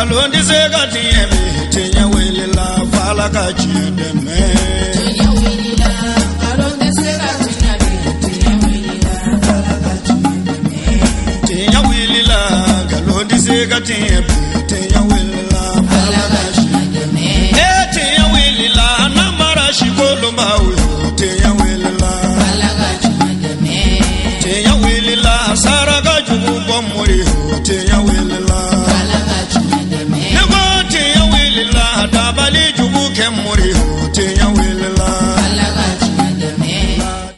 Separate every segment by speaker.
Speaker 1: Nkalon tɛ se ka tiɲɛ bi, tiɲɛ wulila f'Ala ka tiɲɛ dɛmɛ.
Speaker 2: Tiɲɛ wulila, nkalon tɛ se ka tiɲɛ bi, tiɲɛ wulila, Ala ka tiɲɛ dɛmɛ.
Speaker 1: Tiɲɛ wulila, nkalon tɛ se ka tiɲɛ bi, tiɲɛ wulila f'Ala
Speaker 2: Ala
Speaker 1: ka
Speaker 2: ka
Speaker 1: tiɲɛ
Speaker 2: tiɲɛ dɛmɛ.
Speaker 1: E tiɲɛ wulila, namara sikolonbaw yo, tiɲɛ wulila.
Speaker 2: Ala ka tiɲɛ dɛmɛ.
Speaker 1: Tiɲɛ wulila, saraka jugu bɔ mori yo, tiɲɛ wulila.
Speaker 2: Ala ka tiɲɛ dɛmɛ.
Speaker 1: Ne ko tiɲɛ wulila, dabali jugu kɛ mori yo, tiɲɛ wulila.
Speaker 2: Ala ka tiɲɛ dɛmɛ.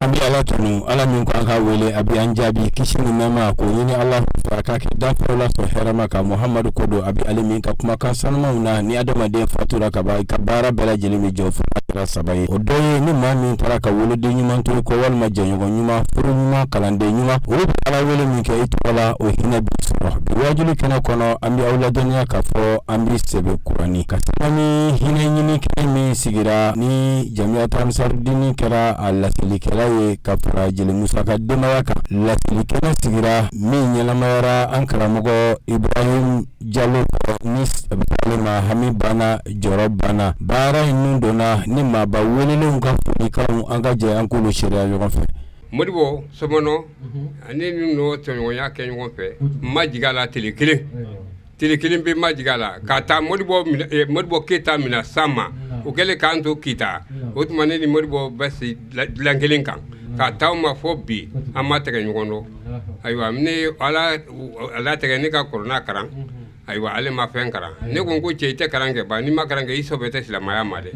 Speaker 3: An bɛ Ala tanu, Ala min ko an ka wele a bɛ an jaabi. Kisi ni nɛɛma k'o ɲini Ala fɛ, a k'a kɛ danfɛnw la sɔn hɛrɛma ka Muhamadu ko don. A bɛ ale min ka kumakan sanumanw na, ni adamaden fatura ka ban, i ka baara bɛɛ lajɛlen bɛ jɔ fo n'a kɛra saba ye. O dɔ ye ni maa min taara ka woloden ɲuman to kɔ, walima jɛɲɔgɔn ɲuman, furu ɲuman, kalanden ɲuman, olu bɛ Ala wele min kɛ i tɔgɔ la, o hinɛ b'i sɔrɔ. Bi wajuli kɛnɛ kɔnɔ, an bɛ aw ladɔnniya k'a fɔ an bɛ sɛbɛ kurani ka sanga ni hinɛ ɲini kɛnɛ min sigira ni Jamiyatu Ansarudini kɛra a laselikɛla ye ka fara Jeli Musa ka denbaya kan. Laseli kɛnɛ sigira min ɲɛnamayara an karamɔgɔ Ibrahim Jalo ni a bɛ fɔ ale ma hami banna, jɔrɔ banna. Baara in nun donna ni maaba welelenw ka folikanw, an ka jɛ an k'olu seereya ɲɔgɔn fɛ.
Speaker 4: Modibo Sɔmɔnɔ ani ninnu tɔɲɔgɔnya kɛ ɲɔgɔn fɛ, n ma jigin a la tile kelen, tile kelen bɛ ma jigin a la ka taa Modibo Modibo Keyita minɛ san ma. O kɛlen k'an to Kita, o tuma ne ni Modibo bɛ si dilan kelen kan ka taa ma fɔ bi, an ma tɛgɛ ɲɔgɔn dɔn. Ayiwa, ne Ala latigɛ ne ka kɔrɔna kalan. Ayiwa, ale ma fɛn kalan. Ne ko n ko cɛ, i tɛ kalan kɛ ba, n'i ma kalan kɛ, i sɔbɛ tɛ silamɛya ma dɛ.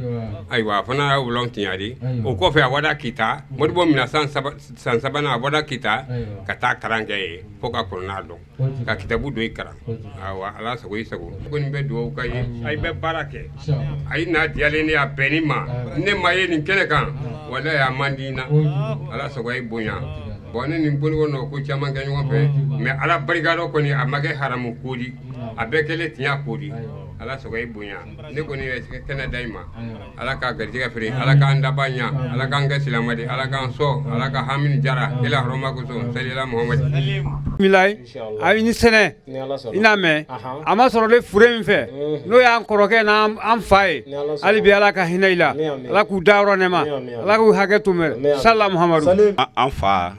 Speaker 4: Ayiwa, a fana y'a wulon tiɲɛ. O kɔfɛ, a wada Kita, Modibo minɛ san sabanan, a wada Kita ka taa kalan kɛ yen fo ka kɔrɔna dɔn, ka kitabu don i kalan. Ayiwa, Ala sago i sago. Ko nin bɛ dugawu ka ye, a bɛ baara kɛ, a ye n'a diyalen ne a bɛn ni ma, ne ma ye nin kɛnɛ kan, walahi a man di n na. Ala sago i bonya. Bon, ne ni Modibo nɔ ko caman kɛ ɲɔgɔn fɛ, mais Ala barika dɔ kɔni, a ma kɛ haramu ko di, a bɛɛ kɛlen tiɲɛ ko di. Ala sago i bonya. Ne kɔni ye kɛnɛ da i ma. Ala ka garijɛgɛ feere, Ala k'an daba ɲa, Ala k'an kɛ silamɛ di, Ala k'an sɔn, Ala ka hami jara ila hɔrɔma kosɔn salila Muhamadi.
Speaker 5: Bisimilayi, a ni sɛnɛ i n'a mɛn, a ma sɔrɔ ne fure min fɛ, n'o y'an kɔrɔkɛ n'an fa ye. Hali bi Ala ka hinɛ i la, Ala k'u da yɔrɔ nɛma, Ala k'u hakɛ to sala Muhamadu.
Speaker 6: An fa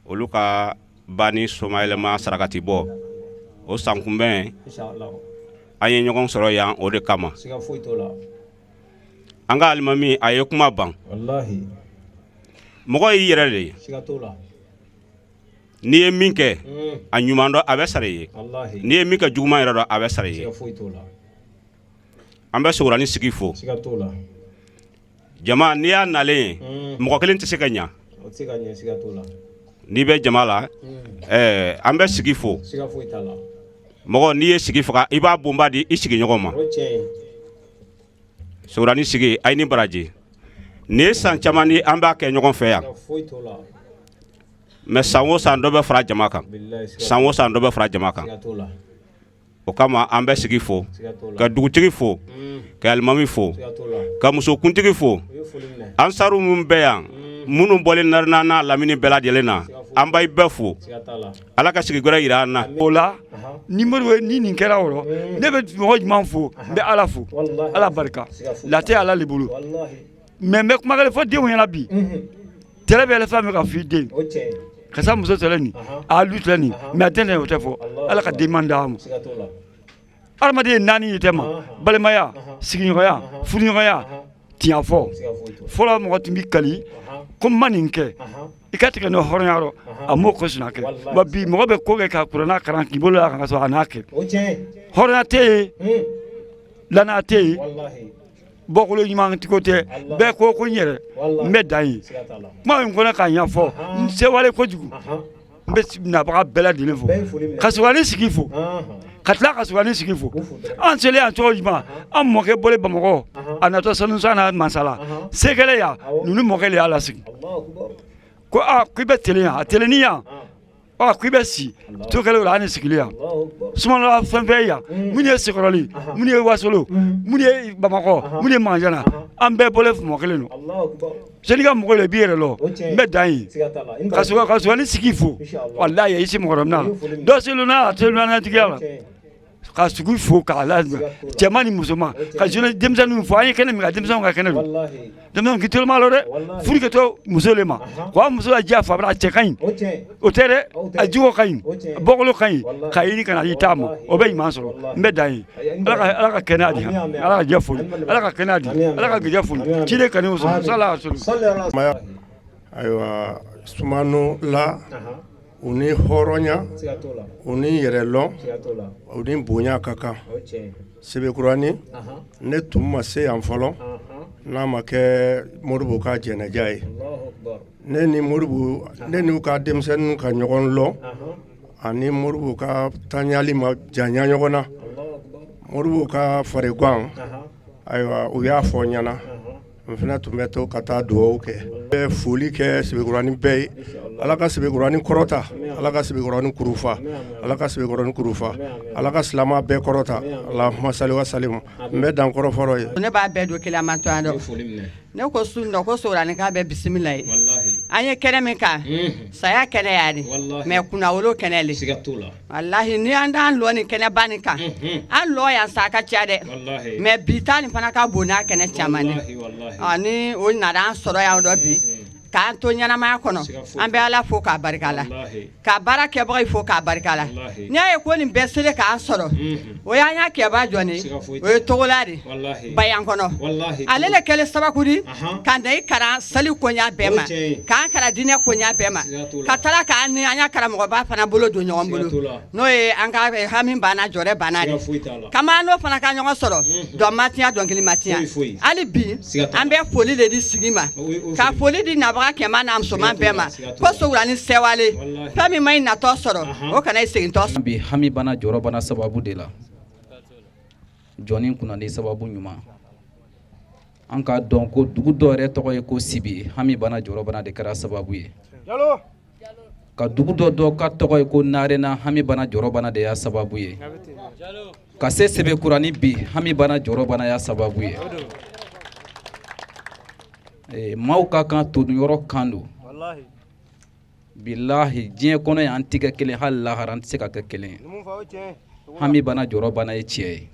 Speaker 6: olu ka ba ni somayɛlɛma sarakati bɔ o sankunbɛn, an ye ɲɔgɔn sɔrɔ yan o de kama. An ka alimami a ye kuma ban. Mɔgɔ y'i yɛrɛ de ye. N'i ye min kɛ a ɲuman dɔn, a bɛ sara i ye. N'i ye min kɛ juguman yɛrɛ dɔn, a bɛ sara i ye. An bɛ Sogorani sigi fo. Jama, n'i y'a nalen ye, mɔgɔ kelen tɛ se ka ɲa. N'i bɛ jama la, an bɛ sigi fo. Mɔgɔ, n'i ye sigi faga, i b'a bonba di i sigiɲɔgɔn ma. Sogorani sigi, a ye ni baraji. Nin ye san caman ni an b'a kɛ ɲɔgɔn fɛ yan, mais san o san dɔ bɛ fara jama kan, san o san dɔ bɛ fara jama kan. O kama an bɛ sigi fo, ka dugutigi fo, ka alimami fo, ka musokuntigi fo, ansaru minnu bɛ yan, minnu bɔlen Narena n'a lamini bɛɛ lajɛlen na, an b'a bɛɛ fo. Ala ka sigi wɛrɛ jira an na.
Speaker 5: O la, ni Modibo ni nin kɛra o rɔ, ne bɛ mɔgɔ jumɛn fo? N bɛ Ala fo, Ala barika latɛ Ala le bolo. Mais n bɛ kuma kelen fɔ denw ɲɛna bi. Tɛrɛ bɛ fɛn min ka fɔ i den ka sa, muso tɛrɛ nin, a lu tɛrɛ nin, mais a den o tɛ fɔ. Ala ka den man d'a ma. Adamaden ye naani ye tɛ ma: balimaya, sigiɲɔgɔnya, furuɲɔgɔnya, tiɲɛ fɔ. Fɔlɔ, mɔgɔ tun bɛ kali ko n ma nin kɛ, i ka tigɛ n'o hɔrɔnya rɔ, a m'o ko sina kɛ. Wa bi, mɔgɔ bɛ ko kɛ ka kuranna kalan k'i bolo la kan ka sɔrɔ a n'a kɛ. Hɔrɔnya tɛ yen, lanaya tɛ yen, bɔkolo ɲuman tigo tɛ. Bɛɛ ko ko n yɛrɛ n bɛ dan ye. Kuma min kɔnɔ k'a ɲɛfɔ, n sewale kojugu, n bɛ nabaga bɛɛ lajɛlen fo, ka Sogorani sigi fo, ka tila ka Sogorani sigi fo. An selen yan cogo jumɛn? An mɔkɛ bɔlen Bamakɔ, a natɔ Sanusa n'a Masala sekɛlɛ yan, ninnu mɔkɛ de y'a lasigi ko aa, k'i bɛ telen yan, a telenni yan, ɔ k'i bɛ si to kɛlen o la, an ni sigilen yan. Sumanla fɛn fɛn yan, minnu ye Sekɔrɔli, minnu ye Wasolo, minnu ye Bamakɔ, minnu ye Manjana, an bɛɛ bɔlen mɔgɔ kelen don. Sani ka mɔgɔ i b'i yɛrɛ lɔ. N bɛ dan yen ka Sogorani sigi fo. Walayi, i si mɔgɔ na dɔ selu n'a a tɛ tigiya la. Ka sigi fo k'a la cɛman ni musoman, ka jeune denmisɛnninw fo. An ye kɛnɛ min kan, denmisɛnw ka kɛnɛ don. Denmisɛnw k'i teliman la dɛ, furu kɛ to muso le ma ko muso la diya fa a cɛ ka ɲi, o tɛ dɛ, a jogo ka ɲi, a bɔkolo ka ɲi, ka ɲini ka na i t'a ma, o bɛ ɲuman sɔrɔ. N bɛ dan ye. Ala ka kɛnɛya di, Ala ka jɛ foni, Ala ka kɛnɛya di, Ala ka gɛrɛjɛ foni, ciden kanu sɔrɔ sala.
Speaker 7: Ayiwa, Sumano la, u ni hɔrɔnya, u ni yɛrɛlɔn, u ni bonya ka kan. Sebekuranin, ne tun ma se yan fɔlɔ n'a ma kɛ Modibo ka jɛnɛja ye. Ne ni Modibo, ne n'u ka denmisɛnninw ka ɲɔgɔn lɔn ani Modibo ka taɲali ma janya ɲɔgɔn na. Modibo ka farigan, ayiwa, u y'a fɔ n ɲɛna, n fana tun bɛ to ka taa dugawu kɛ. N bɛ foli kɛ Sebekuranin bɛɛ ye. Ala ka Sebekuranin kɔrɔta, Ala ka Sebekuranin kurufa, Ala ka Sebekuranin kurufa, Ala ka silamɛ bɛɛ kɔrɔta. Allahumma sali wa salim. N bɛ dan kɔrɔfɔlɔ ye.
Speaker 8: Ne b'a bɛɛ don kelen ma to yan dɔn. Ne ko sun dɔ ko Sowuranin k'a bɛɛ bisimila ye. An ye kɛnɛ min kan, saya kɛnɛ y'a di, mais kunnawolo kɛnɛ le. Walahi, ni an t'an lɔ nin kɛnɛba nin kan, an lɔ yan sa a ka ca dɛ, mais bi ta nin fana ka bon n'a kɛnɛ caman ye. Ni o nana an sɔrɔ yan dɔ bi k'an to ɲɛnamaya kɔnɔ, an bɛ Ala fo k'a barika la, ka baara kɛbagaw fo k'a barika la. N'i y'a ye ko nin bɛɛ selen k'an sɔrɔ, o y'an y'a kɛba jɔni, o ye Togola de bayan kɔnɔ. Ale le kɛlen sababu di k'an da i karan sali koɲa bɛɛ ma, k'an karan diinɛ koɲa bɛɛ ma, ka taara k'an ni an y'a karamɔgɔba fana bolo don ɲɔgɔn bolo, n'o ye an ka hami banna, jɔrɛ banna de kama. N'o fana ka ɲɔgɔn sɔrɔ, dɔn ma tiɲɛ, dɔnkili ma tiɲɛ. Hali bi an bɛ foli de di sigi ma, ka foli di nabaga kɛmɛ n'a musoman bɛɛ ma, ko Sowuranin sɛwale, fɛn min ma i natɔ sɔrɔ, o kana i segintɔ sɔrɔ.
Speaker 9: Bi hami bana, jɔrɔ bana sababu de la, jɔnni kunnandi sababu ɲuman. An k'a dɔn ko dugu dɔ yɛrɛ tɔgɔ ye ko Sibi, hami bana, jɔrɔ bana de kɛra sababu ye. Ka dugu dɔ dɔ ka tɔgɔ ye ko Narena, hami bana, jɔrɔ bana de y'a sababu ye. Ka se Sebekuranin bi, hami bana, jɔrɔ bana y'a sababu ye. Maaw ka kan toniyɔrɔ kan don. Bilahi, diɲɛ kɔnɔ yan, an tɛ kɛ kelen, hali lahara an tɛ se ka kɛ kelen ye. Hami bana, jɔrɔ bana ye tiɲɛ ye.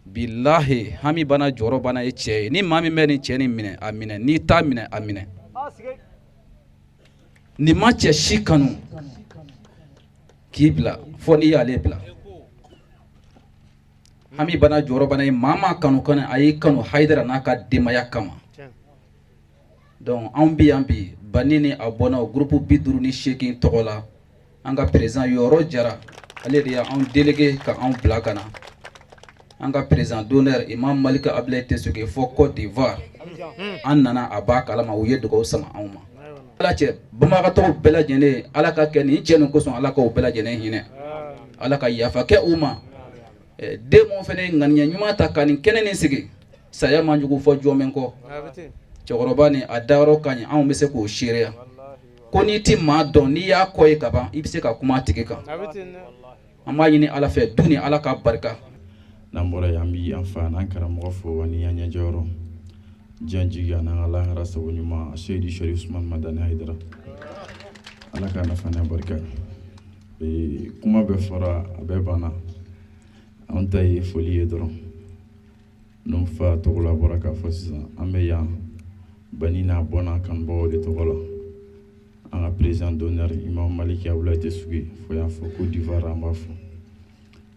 Speaker 9: Bilahi, hami bana, jɔrɔ bana ye tiɲɛ ye. Ni maa min bɛ nin cɛ nin minɛ, a minɛ. N'i t'a minɛ, a minɛ. Nin ma cɛ si kanu k'i bila fɔ n'i y'ale bila. Hami bana, jɔrɔ bana ye maa maa kanu kanu, a y'i kanu Hayidara n'a ka denbaya kama. Donc anw bi yan bi, Bani ni a bɔnnaw, groupe 58 tɔgɔ la, an ka président Yɔrɔ Jara, ale de y'anw délégué ka anw bila ka na. An ka président d'honneur Imam Malika Abdoulaye Tessougué fɔ Côte d'Ivoire, an nana a b'a kalama, u ye dugawu sama anw ma. Ala cɛ banbagatɔw bɛɛ lajɛlen, Ala ka kɛ nin cɛ nin kosɔn, Ala k'o bɛɛ lajɛlen hinɛ, Ala ka yafa kɛ u ma. Den mun fana ye ŋaniya ɲuman ta ka nin kɛnɛ nin sigi, saya man jugu fɔ jɔn kɔ. Cɛkɔrɔba ni a dayɔrɔ ka ɲi, anw bɛ se k'o seereya ko n'i ti maa dɔn, n'i y'a kɔ ye ka ban, i bɛ se ka kuma a tigi kan. An b'a ɲini Ala fɛ, du ni Ala ka barika.
Speaker 10: N'an bɔra yen, an bɛ an fa n'an karamɔgɔ fo ani an ɲɛjɔyɔrɔ, diɲɛ jigi ani an ka lahara sago ɲuman, Seyidi Sherif Usman Madani Hayidara, Ala k'a nafa n'a barika. Kuma bɛɛ fɔra, a bɛɛ banna, an ta ye foli ye dɔrɔn. N'o fa Togola bɔra k'a fɔ sisan, an bɛ yan Bani n'a bɔnna kanubagaw de tɔgɔ la. An ka président d'honneur Imam Maliki Abdoulaye Tessougué fo y'a fɔ Côte d'Ivoire, an b'a fɔ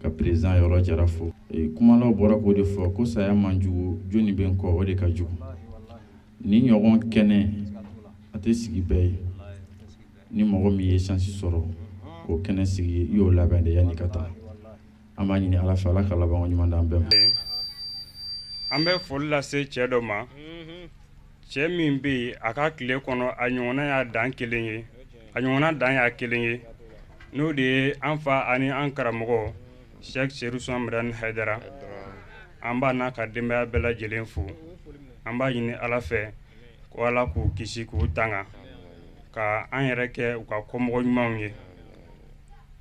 Speaker 10: ka président Yɔrɔ Jara fo. Kumalaw bɔra k'o de fɔ ko saya man jugu, jɔnni bɛ n kɔ, o de ka jugu. Ni ɲɔgɔn kɛnɛ a tɛ sigi bɛɛ ye. Ni mɔgɔ min ye chance sɔrɔ k'o kɛnɛ sigi, i y'o labɛn de yanni ka taa. An b'a ɲini Ala fɛ, Ala ka labanko ɲuman d'an bɛɛ ma.
Speaker 11: An bɛ foli lase cɛ dɔ ma, cɛ min bɛ yen, a ka tile kɔnɔ, a ɲɔgɔnna y'a dan kelen ye, a ɲɔgɔnna dan y'a kelen ye, n'o de ye an fa ani an karamɔgɔ Cheikh Seydou Ousmane Madani Hayidara. An b'a n'a ka denbaya bɛɛ lajɛlen fo. An b'a ɲini Ala fɛ ko Ala k'u kisi, k'u tanga, ka an yɛrɛ kɛ u ka kɔmɔgɔ ɲumanw ye.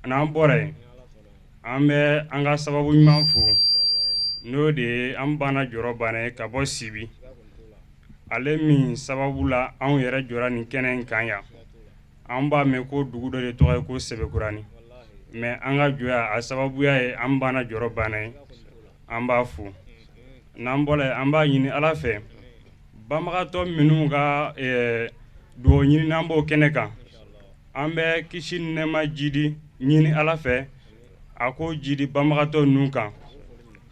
Speaker 11: N'an bɔra yen, an bɛ an ka sababu ɲuman fo, n'o de ye an banna jɔrɔ banna ye ka bɔ Sibi, ale min sababu la anw yɛrɛ jɔra nin kɛnɛ in kan yan. An b'a mɛn ko dugu dɔ de tɔgɔ ye ko Sɛbɛkurani. Mais an ka jɔya a sababuya ye an banna jɔrɔ banna ye, an b'a fo. N'an bɔra yen, an b'a ɲini Ala fɛ, banbagatɔ minnu ka dugawu ɲini n'an b'o kɛnɛ kan, an bɛ kisi ni nɛɛma jidi ɲini Ala fɛ, a k'o jidi banbagatɔ ninnu kan,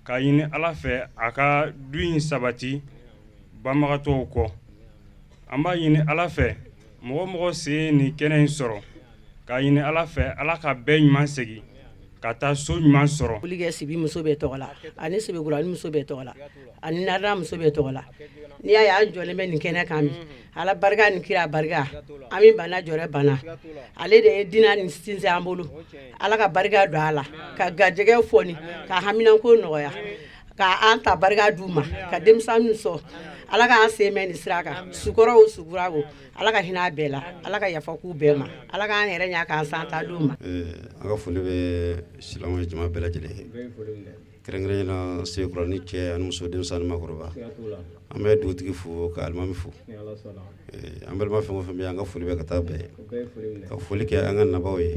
Speaker 11: ka ɲini Ala fɛ a ka du in sabati banbagatɔw kɔ. An b'a ɲini Ala fɛ, mɔgɔ o mɔgɔ sen ye nin kɛnɛ in sɔrɔ, k'a ɲini Ala fɛ, Ala ka bɛɛ ɲuman segin ka taa so ɲuman sɔrɔ.
Speaker 12: Foli kɛ Sibi muso bɛɛ tɔgɔ la, ani Sebekuranin muso bɛɛ tɔgɔ la, ani Narena muso bɛɛ tɔgɔ la. N'i y'a ye an jɔlen bɛ nin kɛnɛ kan bi, Ala barika ni kira barika, an bɛ bana jɔrɛ bana, ale de ye diinɛ nin sinsin an bolo. Ala ka barika don a la, ka garijɛgɛ foni, ka haminanko nɔgɔya, ka an ta barika d'u ma, ka denmisɛnninw sɔn. Ala k'an sen mɛn nin sira kan, sukɔrɔ o sukura o, Ala ka hinɛ a bɛɛ la, Ala ka yafa k'u bɛɛ ma, Ala k'an yɛrɛ ɲɛ k'an san ta d'u ma.
Speaker 13: An ka foli bɛ silamɛ jama bɛɛ lajɛlen ye, kɛrɛnkɛrɛnnenya la Sebekuranin cɛ ani muso, denmisɛn ani maakɔrɔba. An bɛ dugutigi fo ka alimami fo. An balima fɛn o fɛn bɛ yen, an ka foli bɛ ka taa bɛɛ ye, ka foli kɛ an ka nabaw ye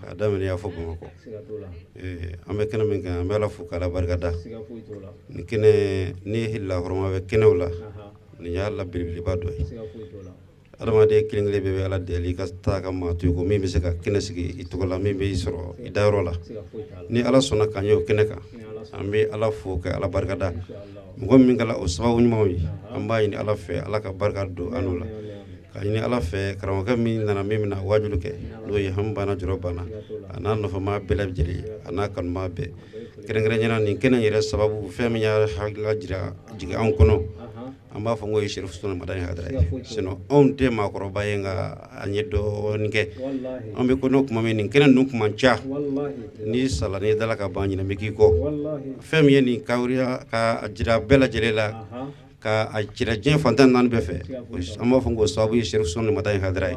Speaker 13: k'a daminɛ y'a fɔ Bamakɔ. An bɛ kɛnɛ min kan, an bɛ Ala fo k'Ala barika da. Nin kɛnɛ ni lahɔrɔma bɛ kɛnɛw la, nin y'a la belebeleba dɔ ye. Adamaden kelen kelen bɛɛ bɛ Ala deli i ka taa ka maa to i kɔ min bɛ se ka kɛnɛ sigi i tɔgɔ la, min bɛ i sɔrɔ i dayɔrɔ la. Ni Ala sɔnna k'an ye o kɛnɛ kan, an bɛ Ala fo ka Ala barika da. Mɔgɔ min kɛra o sababu ɲumanw ye, an b'a ɲini Ala fɛ Ala ka barika don an n'o la, k'a ɲini Ala fɛ karamɔgɔkɛ min nana, min bɛna waajuli kɛ, n'o ye hami banna jɔrɔ banna, a n'a nɔfɛmaa bɛɛ lajɛlen, a n'a kanumaa bɛɛ, kɛrɛnkɛrɛnnenya la nin kɛnɛ yɛrɛ sababu, fɛn min y'a hakilila jira jigin anw kɔnɔ, an b'a fɔ n ko ye Serifu Usumani Madani Hayidara ye. Sinon anw tɛ maakɔrɔba ye, nka an ye dɔɔnin kɛ. An bɛ kɔnɔ tuma min, nin kɛnɛ ninnu tun man ca. N'i sala, n'i dala ka ban, ɲinɛ bɛ k'i kɔ. Fɛn min ye nin kawuriya ka jira bɛɛ lajɛlen la, ka a jira diɲɛ fan 14 bɛɛ fɛ, an b'a fɔ k'o sababu ye Serifu Usumani Madani Hayidara ye.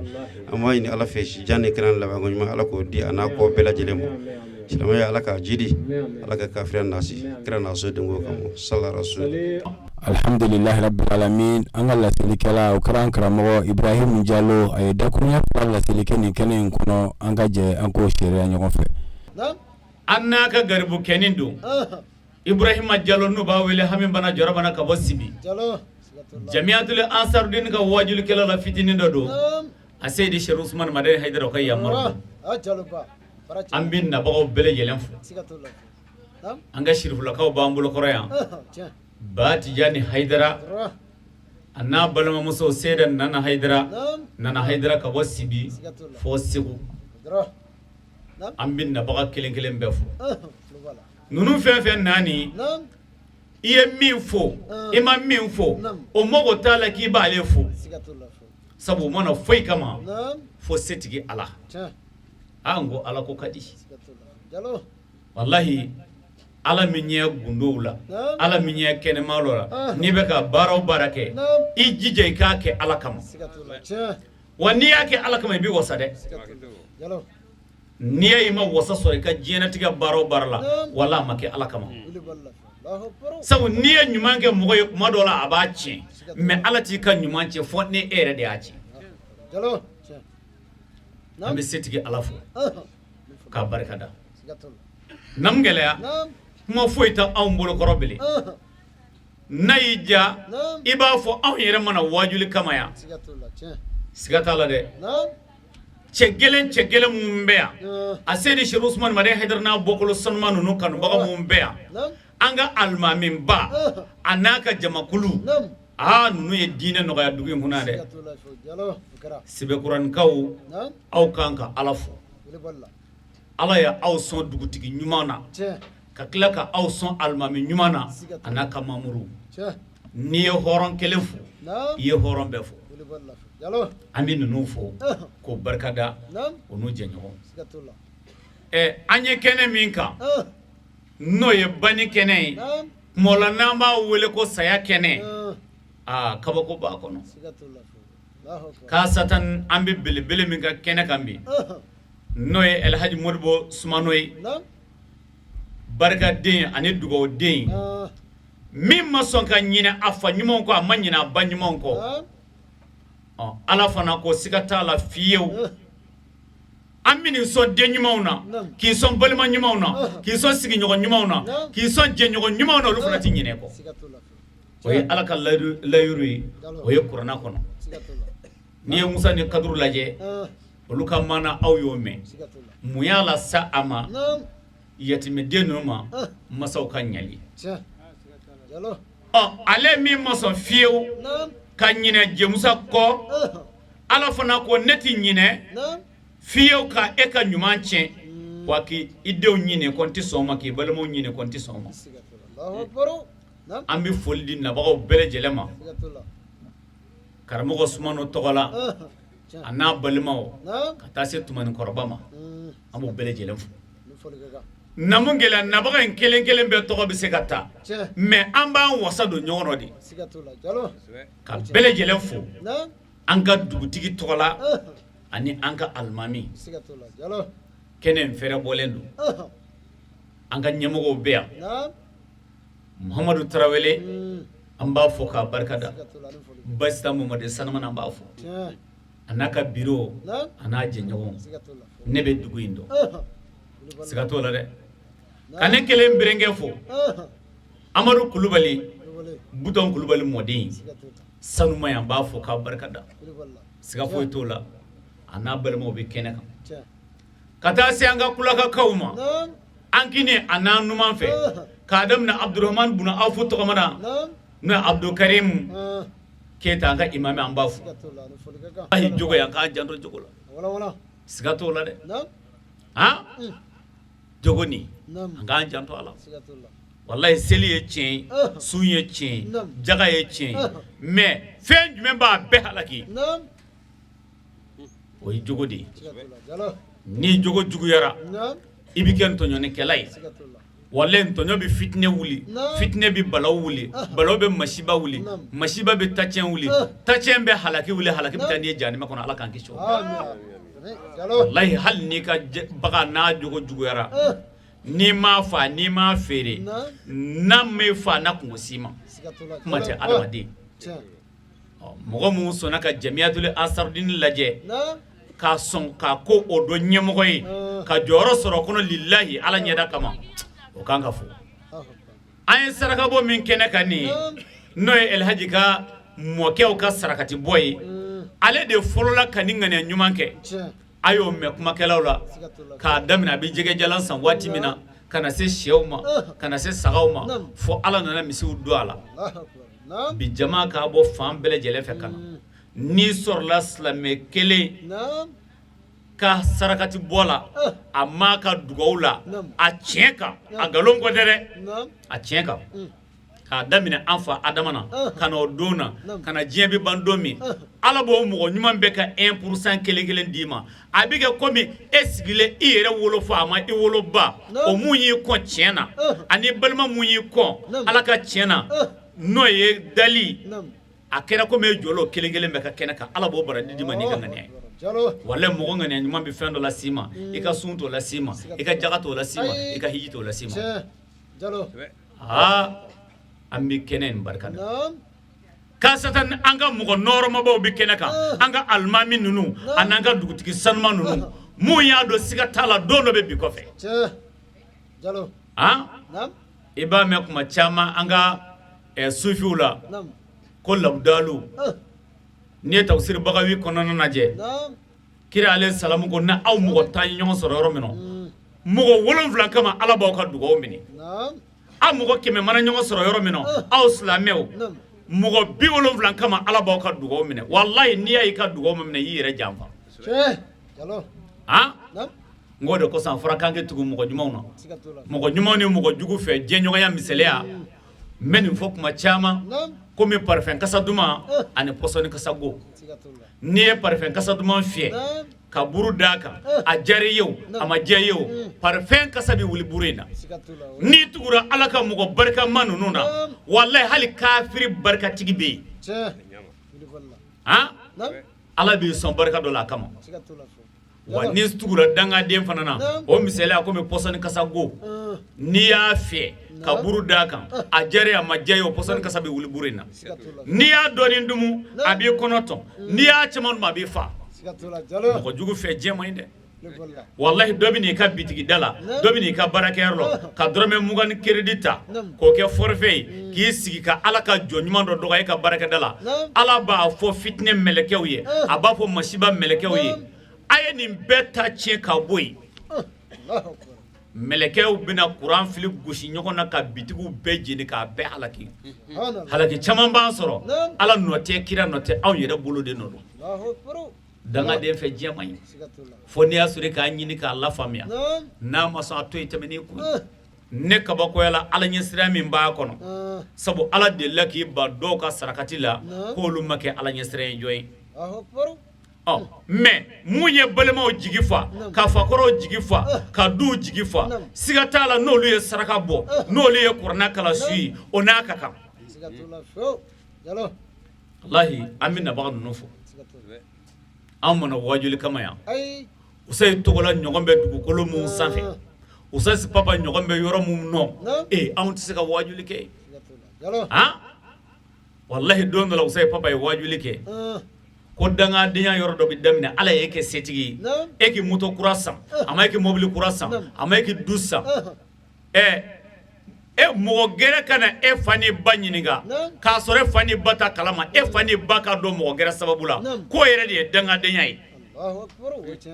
Speaker 13: An b'a ɲini Ala fɛ, sijan ni kɛnɛ labanko ɲuman, Ala k'o di a n'a kɔ bɛɛ lajɛlen ma. Silamɛya, Ala k'a jidi, Ala ka kafiriya nasi kira n'a so denko kama sala rasul.
Speaker 3: Alhamdulilahi rabbil alamin. An ka laselikɛla, o kɛra an karamɔgɔ Ibrahim Jalo. A ye dakurunya fila laseli kɛ nin kɛnɛ in kɔnɔ. An ka jɛ an k'o seereya ɲɔgɔn fɛ.
Speaker 14: An n'a ka garibukɛnin don Ibrahima Jalo, n'u b'a wele hami bana jɔrɔ bana, ka bɔ Sibi, Jamiyatul Ansarudini ka wajulikɛla la fitinin dɔ don. A Seyidi Serifu Usumani Madani Hayidara ka yamaru, an bɛ nabagaw bɛɛ lajɛlen fo. An ka sirifulakaw b'an bolokɔrɔ yan, Ba Tijani Hayidara a n'a balimamuso Seyida Nana Hayidara, Nana Hayidara ka bɔ Sibi fo Segu. An bɛ nabaga kelen kelen bɛɛ fo. Ninnu fɛn fɛn naani, i ye min fo, i ma min fo, o mago t'a la k'i b'ale fo, sabu u ma na foyi kama fo setigi Ala. An ko Ala ko ka di, walahi. Ala min ɲɛ gundow la, Ala min ɲɛ kɛnɛma la, n'i bɛ ka baara o baara kɛ, i jija i k'a kɛ Ala kama. Wa n'i y'a kɛ Ala kama, i bɛ wasa dɛ. N'i y'a ye i ma wasa sɔrɔ i ka diɲɛnatigɛ baara o baara la, wala a ma kɛ Ala kama. Sabu n'i ye ɲuman kɛ mɔgɔ ye, tuma dɔ la a b'a tiɲɛ, mais Ala t'i ka ɲuman tiɲɛ fo ni e yɛrɛ de y'a tiɲɛ. An bɛ setigi Ala fo k'a barika da. Nam gɛlɛya kuma foyi tɛ anw bolokɔrɔ bilen. N'a y'i diya, i b'a fɔ anw yɛrɛ ma na wajuli kama yan, siga t'a la dɛ. Cɛ gɛlɛn, cɛ gɛlɛn minnu bɛ yan, a Seyidi Serifu Usumani Madani Hayidara n'a bɔkolo sanuman ninnu kanubaga minnu bɛ yan, an ka alimamiba a n'a ka jamakulu, aa, ninnu ye diinɛ nɔgɔya dugu in kɔnɔ yan dɛ. Sebekuranikaw, aw kan ka Ala fo. Ala ye aw sɔn dugutigi ɲuman na, ka tila ka aw sɔn alimami ɲuman na, a n'a ka mamuru. N'i ye hɔrɔn kelen fo, i ye hɔrɔn bɛɛ fo. An bɛ ninnu fo k'o barikada, o n'u jɛɲɔgɔn. Ɛ, an ye kɛnɛ min kan, n'o ye banni kɛnɛ ye, tuma la n'an b'a wele ko saya kɛnɛ, aa, kabako b'a kɔnɔ. K'a satan, an bɛ belebele min ka kɛnɛ kan bi, n'o ye Elhaji Modibo Sumano ye, barikaden ani dugawuden min ma sɔn ka ɲinɛ a fa ɲumanw kɔ, a ma ɲinɛ a ba ɲumanw kɔ. Ɔ, Ala fana ko siga t'a la fiyewu. An bɛ nin sɔn den ɲumanw na, k'i sɔn balima ɲumanw na, k'i sɔn sigiɲɔgɔn ɲumanw na, k'i sɔn jɛɲɔgɔn ɲumanw na, olu fana tɛ ɲinɛ kɔ. O ye Ala ka layiru ye, o ye kuranɛ kɔnɔ. N'i ye Musa ni Kaduru lajɛ, olu ka maana aw y'o mɛn. Mun y'a lase a ma? Yatimɛden ninnu ma, masaw ka ɲali. Ɔ, ale min ma sɔn fiyewu ka ɲinɛ Jɛmusa kɔ, Ala fana ko ne tɛ ɲinɛ fiyewu ka e ka ɲuman tiɲɛ, wa k'i denw ɲinɛ kɔ, n tɛ sɔn o ma, k'i balimaw ɲinɛ kɔ, n tɛ sɔn o ma. An bɛ foli di nabagaw bɛɛ lajɛlen ma, karamɔgɔ Sumano tɔgɔ la, a n'a balimaw, ka taa se Tumanikɔrɔba ma, an b'o bɛɛ lajɛlen fo. Namu gɛlɛya, nabaga in kelen kelen bɛɛ tɔgɔ bɛ se ka ta, mais an b'an wasa don ɲɔgɔn rɔ de ka bɛɛ lajɛlen fo an ka dugutigi tɔgɔ la ani an ka alimami. Kɛnɛ in fɛrɛ bɔlen don, an ka ɲɛmɔgɔw bɛ yan. Muhamadu Tarawele, an b'a fɔ k'a barikada. Basita Mamadu Sanumana, an b'a fɔ a n'a ka biro a n'a jɛɲɔgɔn. Ne bɛ dugu in dɔn, siga t'o la dɛ. Ka ne kelen berenkɛ fo, Amadu Kulubali, Butɔn Kulubali mɔden sanuma, an b'a fɔ k'a barikada, siga foyi t'o la, a n'a balimaw bɛ kɛnɛ kan. Ka taa se an ka kulakakaw ma, an kini a n'an numan fɛ, k'a daminɛ Abdurahman buna Awfu tɔgɔma na, n'o ye Abdulkarim Keyita, an ka imami, an b'a fo. Ayi, jogo yan, k'an janto jogo la, siga t'o la dɛ. Han, jogo nin, an k'an janto a la. Walayi, seli ye tiɲɛ ye, sun ye tiɲɛ ye, jaga ye tiɲɛ ye, mais fɛn jumɛn b'a bɛɛ halaki? O ye jogo de ye. Ni jogo juguyara, i bɛ kɛ ntɔɲɔnikɛla ye. Walayi, ntɔɲɔ bɛ fitinɛ wuli, fitinɛ bɛ balaw wuli, balaw bɛ masiba wuli, masiba bɛ tacɛn wuli, tacɛn bɛ halaki wuli, halaki bɛ taa n'i ye jahanama kɔnɔ. Ala k'an kisi o ma. Walayi, hali n'i ka bagan n'a jogo juguyara, n'i m'a fa, n'i m'a feere, n'a m'i fa, n'a kunko s'i ma, kuma tɛ adamaden. Mɔgɔ minnu sɔnna ka Jamiyatul Ansarudini lajɛ, k'a sɔn k'a ko o dɔ ɲɛmɔgɔ ye, ka jɔyɔrɔ sɔrɔ kɔnɔ lilahi Ala ɲɛda kama, o kan ka fɔ. An ye sarakabɔ min kɛnɛ kan nin ye, n'o ye Elhaji ka mɔkɛw ka sarakati bɔ ye, ale de fɔlɔla ka nin ŋaniya ɲuman kɛ. A y'o mɛn kumakɛlaw la, k'a daminɛ a bɛ jɛgɛjalan san waati min na, ka na se sɛw ma, ka na se sagaw ma, fo Ala nana misiw don a la. Bi jama k'a bɔ fan bɛɛ lajɛlen fɛ ka na, n'i sɔrɔla silamɛ kelen ka sarakati bɔ la, a m'a ka dugaw la, a tiɲɛ kan, a nkalon ko tɛ dɛ, a tiɲɛ kan, k'a daminɛ an fa Adama na ka na o don na, ka na diɲɛ bɛ ban don min, Ala b'o mɔgɔ ɲuman bɛɛ ka 1% kelen kelen d'i ma. A bɛ kɛ komi e sigilen i yɛrɛ wolofa a ma, i woloba o mun y'i kɔn tiɲɛ na, ani balima mun y'i kɔn Ala ka tiɲɛ na, n'o ye dali, a kɛra komi e jɔlen o kelen kelen bɛɛ ka kɛnɛ kan. Ala b'o baraji d'i ma n'i ka ŋaniya ye. Walayi, mɔgɔ ŋaniya ɲuman bɛ fɛn dɔ las'i ma, i ka sun t'o las'i ma, i ka jaga t'o las'i ma, i ka hiji t'o las'i ma. Aa, an bɛ kɛnɛ in barika da kasatan. An ka mɔgɔ nɔrɔmabaw bɛ kɛnɛ kan, an ka alimami ninnu ani an ka dugutigi sanuman ninnu, mun y'a dɔn siga t'a la, don dɔ bɛ bi kɔfɛ. I b'a mɛn kuma caman an ka sufiw la ko labudalu. N'i ye tafsiri Bagawi kɔnɔna lajɛ, kira alayhi salamu ko ni aw mɔgɔ 10 ye ɲɔgɔn sɔrɔ yɔrɔ min na, mɔgɔ 7 kama Ala b'aw ka dugawu minɛ. Aw mɔgɔ 100 mana ɲɔgɔn sɔrɔ yɔrɔ min na, aw silamɛw, mɔgɔ 70 kama Ala b'aw ka dugawu minɛ. Walayi, n'i y'a y'i ka dugawu ma minɛ, i y'i yɛrɛ janfa. N k'o de kosɔn a fɔra k'an ka tugu mɔgɔ ɲumanw na, mɔgɔ ɲumanw ni mɔgɔ jugu fɛ jɛɲɔgɔnya misaliya. N bɛ nin fɔ kuma caman, komi parfum kasa duman ani pɔsɔni kasa go. N'i ye parfum kasa duman fiyɛ ka buru d'a kan, a diyara i ye o, a ma diya i ye o, parfum kasa bɛ wuli buru in na. N'i tugura Ala ka mɔgɔ barikama ninnu na, walayi, hali kafiri barikatigi bɛ yen, Ala b'i sɔn barika dɔ la a kama. Wa n'i tugura dangaden fana na, o misaliya komi pɔsɔni kasa go, n'i y'a fiyɛ ka buru d'a kan, a diyara a ma diya ye o, pɔsɔni kasa bɛ wuli buru in na. N'i y'a dɔɔnin dumu, a b'i kɔnɔ tɔn, n'i y'a caman dun, a b'i fa. Mɔgɔ jugu fɛ diɲɛ man ɲi dɛ. Walahi, dɔ bɛ n'i ka bitigida la, dɔ bɛ n'i ka baarakɛyɔrɔ la, ka dɔrɔmɛ 20 ni crédit ta k'o kɛ forfait ye, k'i sigi ka Ala ka jɔn ɲuman dɔ dɔgɔya e ka baarakɛda la. Ala b'a fɔ fitinɛ mɛlɛkɛw ye, a b'a fɔ masiba mɛlɛkɛw ye: a ye nin bɛɛ ta tiɲɛ ka bɔ yen. Mɛlɛkɛw bɛna kuran fili gosi ɲɔgɔn na ka bitigiw bɛɛ jeni, k'a bɛɛ halaki. Halaki caman b'an sɔrɔ, Ala nɔ tɛ, kira nɔ tɛ, anw yɛrɛ bolo de nɔ don. Dangaden fɛ, diɲɛ man ɲi fo n'i y'a sɔrɔ i k'a ɲini k'a lafaamuya. N'a ma sɔn, a to yen, tɛmɛ n'i kun. Ne kabakoyala Ala ɲɛsiran min b'a kɔnɔ, sabu Ala delila k'i ban dɔw ka sarakati la k'olu ma kɛ Ala ɲɛsiran ye jɔn ye. Ɔ mais mun ye balimaw jigi fa, ka fakɔrɔw jigi fa, ka duw jigi fa? Siga t'a la, n'olu ye saraka bɔ, n'olu ye kuranɛ kalan su ye, o n'a ka kan. Walahi, an bɛ nabaga ninnu fɔ. Anw mana wajuli kama yan, Usayi Togola ɲɔgɔn bɛ dugukolo mun sanfɛ, Usayi Papa ɲɔgɔn bɛ yɔrɔ mun nɔ, ee, anw tɛ se ka wajuli kɛ han. Walahi, don dɔ la, Usayi Papa ye wajuli kɛ ko dangadenya yɔrɔ dɔ bɛ daminɛ. Ala ye e kɛ setigi ye, e k'i moto kura san, a ma e k'i mobili kura san, a ma e k'i du san. Ɛ e, mɔgɔ gɛrɛ ka na e fa ni ba ɲininka k'a sɔrɔ e fa ni ba ta kalama, e fa ni ba ka dɔn mɔgɔ gɛrɛ sababu la, k'o yɛrɛ de ye dangadenya ye.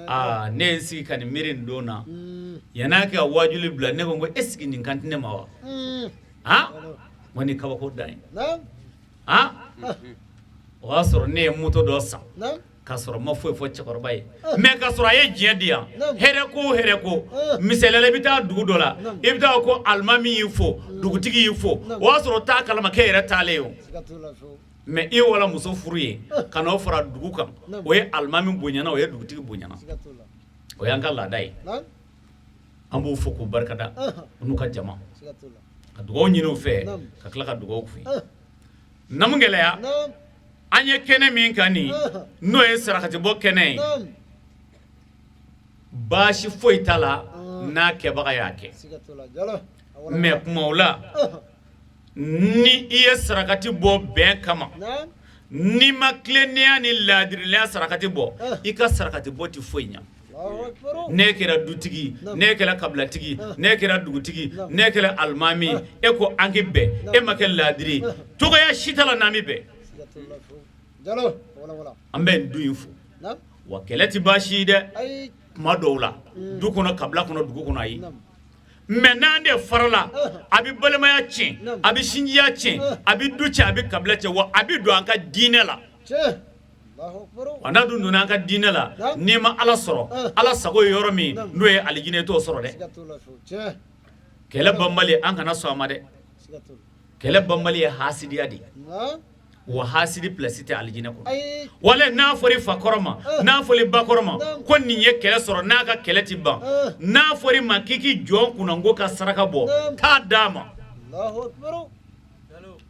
Speaker 14: Aa, ne ye n sigi ka nin miiri nin don na, yann'a kɛ ka wajuli bila, ne ko n ko est ce que nin kan tɛ ne ma wa? Han, n ko nin kabako dan ye. Han, o y'a sɔrɔ ne ye moto dɔ san k'a sɔrɔ n ma foyi fɔ cɛkɔrɔba ye, mais k'a sɔrɔ a ye diɲɛ di yan. Hɛrɛ ko, hɛrɛ ko, misaliya la, i bɛ taa dugu dɔ la, i bɛ taa ko alimami y'i fo, dugutigi y'i fo, o y'a sɔrɔ o t'a kalama k'e yɛrɛ taalen ye o. Mais i ye wala muso furu ye ka n'o fara dugu kan, o ye alimami bonyana, o ye dugutigi bonyana. O y'an ka laada ye. An b'o fo k'u barikada, u n'u ka jama, ka dugawu ɲini u fɛ, ka tila ka dugawu k'u ye. Namu gɛlɛya, an ye kɛnɛ min kan nin, n'o ye sarakatibɔ kɛnɛ ye, baasi foyi t'a la n'a kɛbaga y'a kɛ. Mais kuma la, ni i ye sarakati bɔ bɛn kama, n'i ma tilennenya ni laadiriya sarakati bɔ, i ka sarakati bɔ tɛ foyi ɲɛ. Ne kɛra dutigi, ne kɛra kabilatigi, ne kɛra dugutigi, ne kɛra alimami, e ko an kɛ bɛn, e ma kɛ laadiri, cogoya si t'a la n'an bɛ bɛn. An bɛ nin du in fo. Wa kɛlɛ tɛ baasi ye dɛ, kuma dɔw la, du kɔnɔ, kabila kɔnɔ, dugu kɔnɔ, ayi. Mais n'an de farala, a bɛ balimaya tiɲɛ, a bɛ sinjiya tiɲɛ, a bɛ du tiɲɛ, a bɛ kabila tiɲɛ, wa a bɛ don an ka diinɛ la. Wa n'a dun donna an ka diinɛ la, n'i ma Ala sɔrɔ, Ala sago ye yɔrɔ min, n'o ye alijinɛ, i t'o sɔrɔ dɛ. Kɛlɛ banbali, an kana sɔn a ma dɛ. Kɛlɛ banbali ye hasidiya de ye. Wa hasidi place tɛ alijinɛ kɔnɔ. Wala n'a fɔra i fa kɔrɔ ma, n'a fɔra i ba kɔrɔ ma ko nin ye kɛlɛ sɔrɔ, n'a ka kɛlɛ tɛ ban, n'a fɔra i ma k'i k'i jɔn kunnango ka saraka bɔ, taa d'a ma.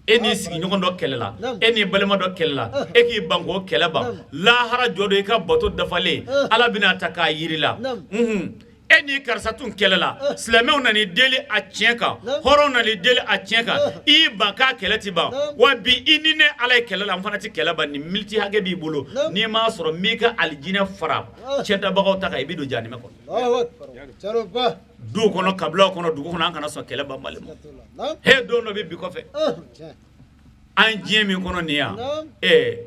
Speaker 14: E n'i sigiɲɔgɔn dɔ kɛlɛla, e n'i balima dɔ kɛlɛla, e k'i ban k'o kɛlɛ ban, lahara jɔ don, i ka bato dafalen, Ala bɛna ta k'a yiri la. E n'i karisa tun kɛlɛla, silamɛw nana i deli a tiɲɛ kan, hɔrɔnw nana i deli a tiɲɛ kan, i y'i ban k'a kɛlɛ tɛ ban. Wa bi, i ni ne Ala ye kɛlɛ la, n fana tɛ kɛlɛ ban. Nin miniti hakɛ b'i bolo, n'i m'a sɔrɔ, n b'i ka alijinɛ fara tiɲɛtabagaw ta kan, i bɛ don jahanamɛ kɔnɔ. Duw kɔnɔ, kabilaw kɔnɔ, dugu kɔnɔ, an kana sɔn kɛlɛ banbali ma. He, don dɔ bɛ bi kɔfɛ. An diɲɛ min kɔnɔ nin yan, ɛɛ,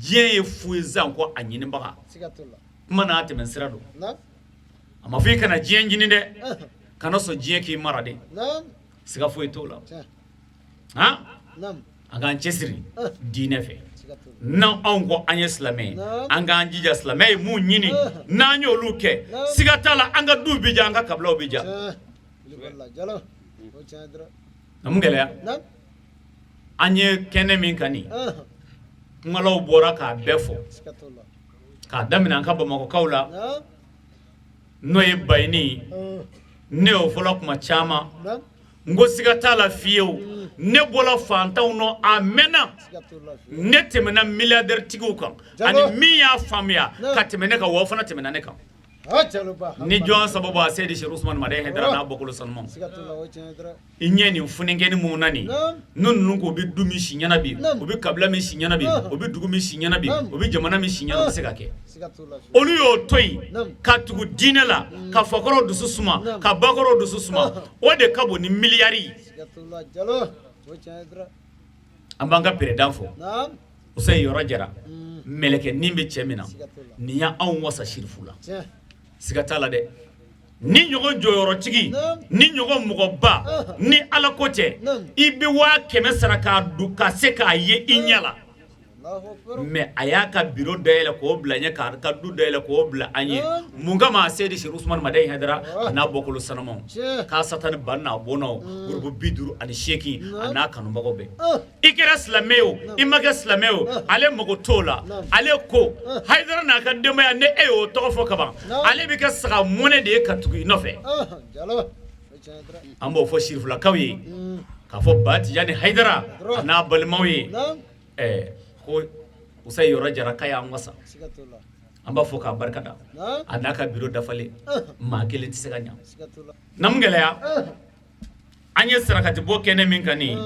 Speaker 14: diɲɛ ye foyi zan ko a ɲinibaga kuma n'a tɛmɛ sira don. A ma fɔ i kana diɲɛ ɲini dɛ, kana sɔn diɲɛ k'i mara de. Siga foyi t'o la. Han, an k'an cɛsiri diinɛ fɛ. N'an anw ko an ye silamɛ ye, an k'an jija silamɛ ye mun ɲini, n'an y'olu kɛ, siga t'a la, an ka duw bɛ diya, an ka kabilaw bɛ diya. A mun gɛlɛya, an ye kɛnɛ min kan nin, kumalaw bɔra k'a bɛɛ fɔ, k'a daminɛ an ka bamakɔkaw la, n'o ye Bayini. Ne y'o fɔlɔ kuma caman, n ko siga t'a la fiyewu, ne bɔra fantanw nɔ, a mɛnna, ne tɛmɛna milliardaire tigiw kan, ani min y'a faamuya ka tɛmɛ ne kan, wa o fana tɛmɛna ne kan. Ni jɔn sababu a Seyidi Serifu Usumani Madani Hayidara n'a bɔkolo sanumanw i ɲɛ nin funenkɛnin mun na nin n'u ninnu ko u bɛ du min si ɲɛna bi u bɛ kabila min si ɲɛna bi u bɛ dugu min si ɲɛna bi u bɛ jamana min si ɲɛna o bɛ se ka kɛ olu y'o to yen ka tugu diinɛ la ka fakɔrɔw dusu suma ka bakɔrɔw dusu suma o de ka bon ni miliyari ye an b'an ka peredan fo Usayi Yɔrɔ Jara mɛlɛkɛnin bɛ cɛ min na nin y'anw wasa sirifu la siga t'a la dɛ ni ɲɔgɔn jɔyɔrɔtigi ni ɲɔgɔn mɔgɔba ni ala ko tɛ i bɛ 100 000 sara k'a don ka se k'a ye i ɲɛ la mais a y'a ka biro dayɛlɛ k'o bila ɲɛ k'a ka du dayɛlɛ k'o bila an ye mun kama Seyidi Serifu Usumani Madani Hayidara a n'a bɔkolo sanumanw k'a satani ba n'a bɔnnaw gurupu 58 a n'a kanubagaw bɛɛ i kɛra silamɛ ye o i ma kɛ silamɛ ye o ale mago t'o la ale ko Hayidara n'a ka denbaya ni e y'o tɔgɔ fɔ kaban ale bɛ kɛ saga mɔnɛ de ye ka tugu i nɔfɛ an b'o fɔ sirifulakaw ye k'a fɔ Ba Tijani Hayidara a n'a balimaw ye ɛɛ ko Usayi Yɔrɔ Jara k'a y'an wasa an b'a fɔ k'a barikada a n'a ka biro dafalen maa kelen tɛ se ka ɲa namu gɛlɛya an ye sarakatibɔ kɛnɛ min kan nin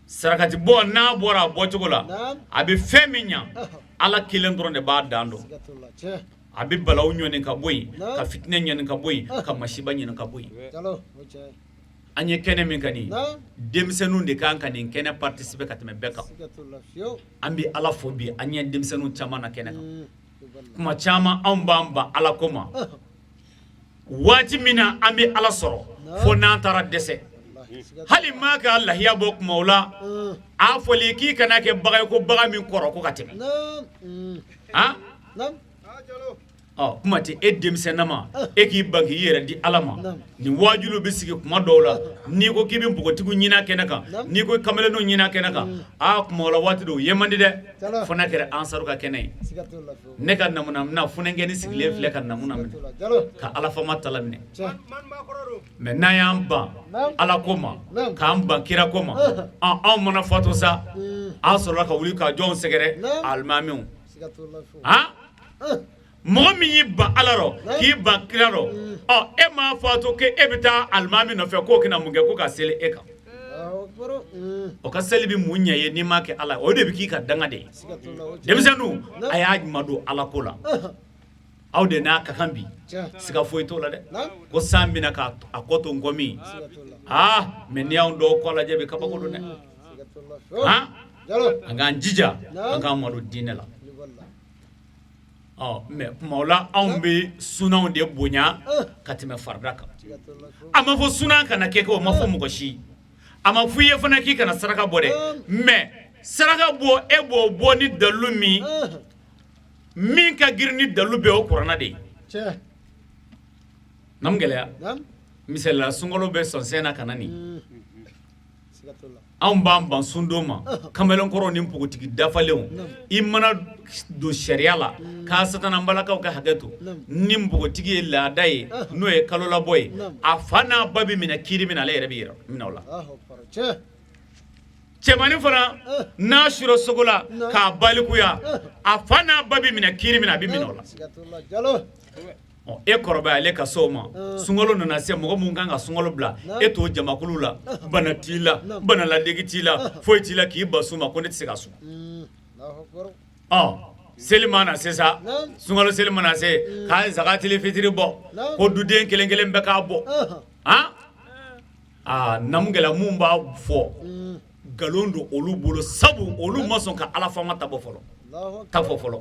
Speaker 14: sarakatibɔ n'a bɔra a bɔcogo la a bɛ fɛn min ɲa ala kelen dɔrɔn de b'a dan dɔn a bɛ balaw ɲɔni ka bɔ yen ka fitinɛ ɲɔni ka bɔ yen ka masiba ɲɔni ka bɔ yen an ye kɛnɛ min kan nin denmisɛnninw de kan ka nin kɛnɛ participer ka tɛmɛ bɛɛ kan an bɛ ala fo bi an ye denmisɛnninw caman na kɛnɛ kan kuma caman anw b'an ban ala ko ma waati min na an bɛ ala sɔrɔ fo n'an taara dɛsɛ hali maa ka lahiya bɔ kuma o la a fɔli k'i kana kɛ bagan ye ko bagan min kɔrɔ ko ka tɛmɛ ɔ kuma tɛ e denmisɛnnama e k'i ban k'i yɛrɛ di ala ma nin waajulu bɛ sigi kuma dɔw la n'i ko k'i bɛ npogotigiw ɲini a kɛnɛ kan n'i ko kamalenninw ɲini a kɛnɛ kan aa kuma la waati dɔw ye man di dɛ fo n'a kɛra ansaru ka kɛnɛ ye ne ka namuna funankɛnin sigilen filɛ ka namuna minɛ ka ala fama tala minɛ mais n'an y'an ban ala ko ma k'an ban kira ko ma anw mana fatu sa an sɔrɔla ka wuli ka jɔnw sɛgɛrɛ alimamiw mɔgɔ min y'i ban ala rɔ k'i ban kira rɔ ɔ e m'a fatu k'e bɛ taa alimami nɔfɛ k'o kana mun kɛ ko ka seli e kan o ka seli bɛ mun ɲɛ ye n'i m'a kɛ ala o de bɛ k'i ka danga de ye denmisɛnninw a y'a madon ala ko la aw de n'a ka kan bi siga foyi t'o la dɛ ko san bɛna k'a kɔ to nkɔmi aa mais n'i y'anw dɔw kɔ lajɛ bi kabako don dɛ an k'an jija an k'an madon diinɛ la ɔ mais kuma la anw bɛ sunanw de bonya ka tɛmɛ farida kan a ma fɔ sunan kana kɛ o ma fɔ mɔgɔ si a ma fɔ i ye fana k'i kana saraka bɔ dɛ mais saraka bɔ e b'o bɔ ni dalu min min ka girin ni dalu bɛɛ o kuranna de ye namu gɛlɛya misali la sunkalo bɛ sɔnsɛn na ka na nin anw b'an ban sundon ma kamalenkɔrɔw ni npogotigi dafalenw i mana don sariya la k'a satana balakaw ka hakɛ to ni npogotigi ye laada ye n'o ye kalolabɔ ye a fa n'a ba bɛ minɛ kiri min na ale yɛrɛ bɛ minɛ o la cɛmannin fana n'a sura sogo la k'a balikuya a fa n'a ba bɛ minɛ kiri min na a bɛ minɛ o la E kɔrɔbayalen ka se o ma sunkalo nana se mɔgɔ min kan ka sunkalo bila e t'o jamakulu la bana t'i la bana ladege t'i la foyi t'i la k'i ban sun ma ko ne tɛ se ka sun ɔ seli mana se sa sunkalo seli mana se k'a ye zakatili fitiri bɔ ko duden kelen kelen bɛɛ k'a bɔ aa namu gɛlɛya mun b'a fɔ nkalon don olu bolo sabu olu ma sɔn ka ala fama ta bɔ fɔlɔ ta fɔ fɔlɔ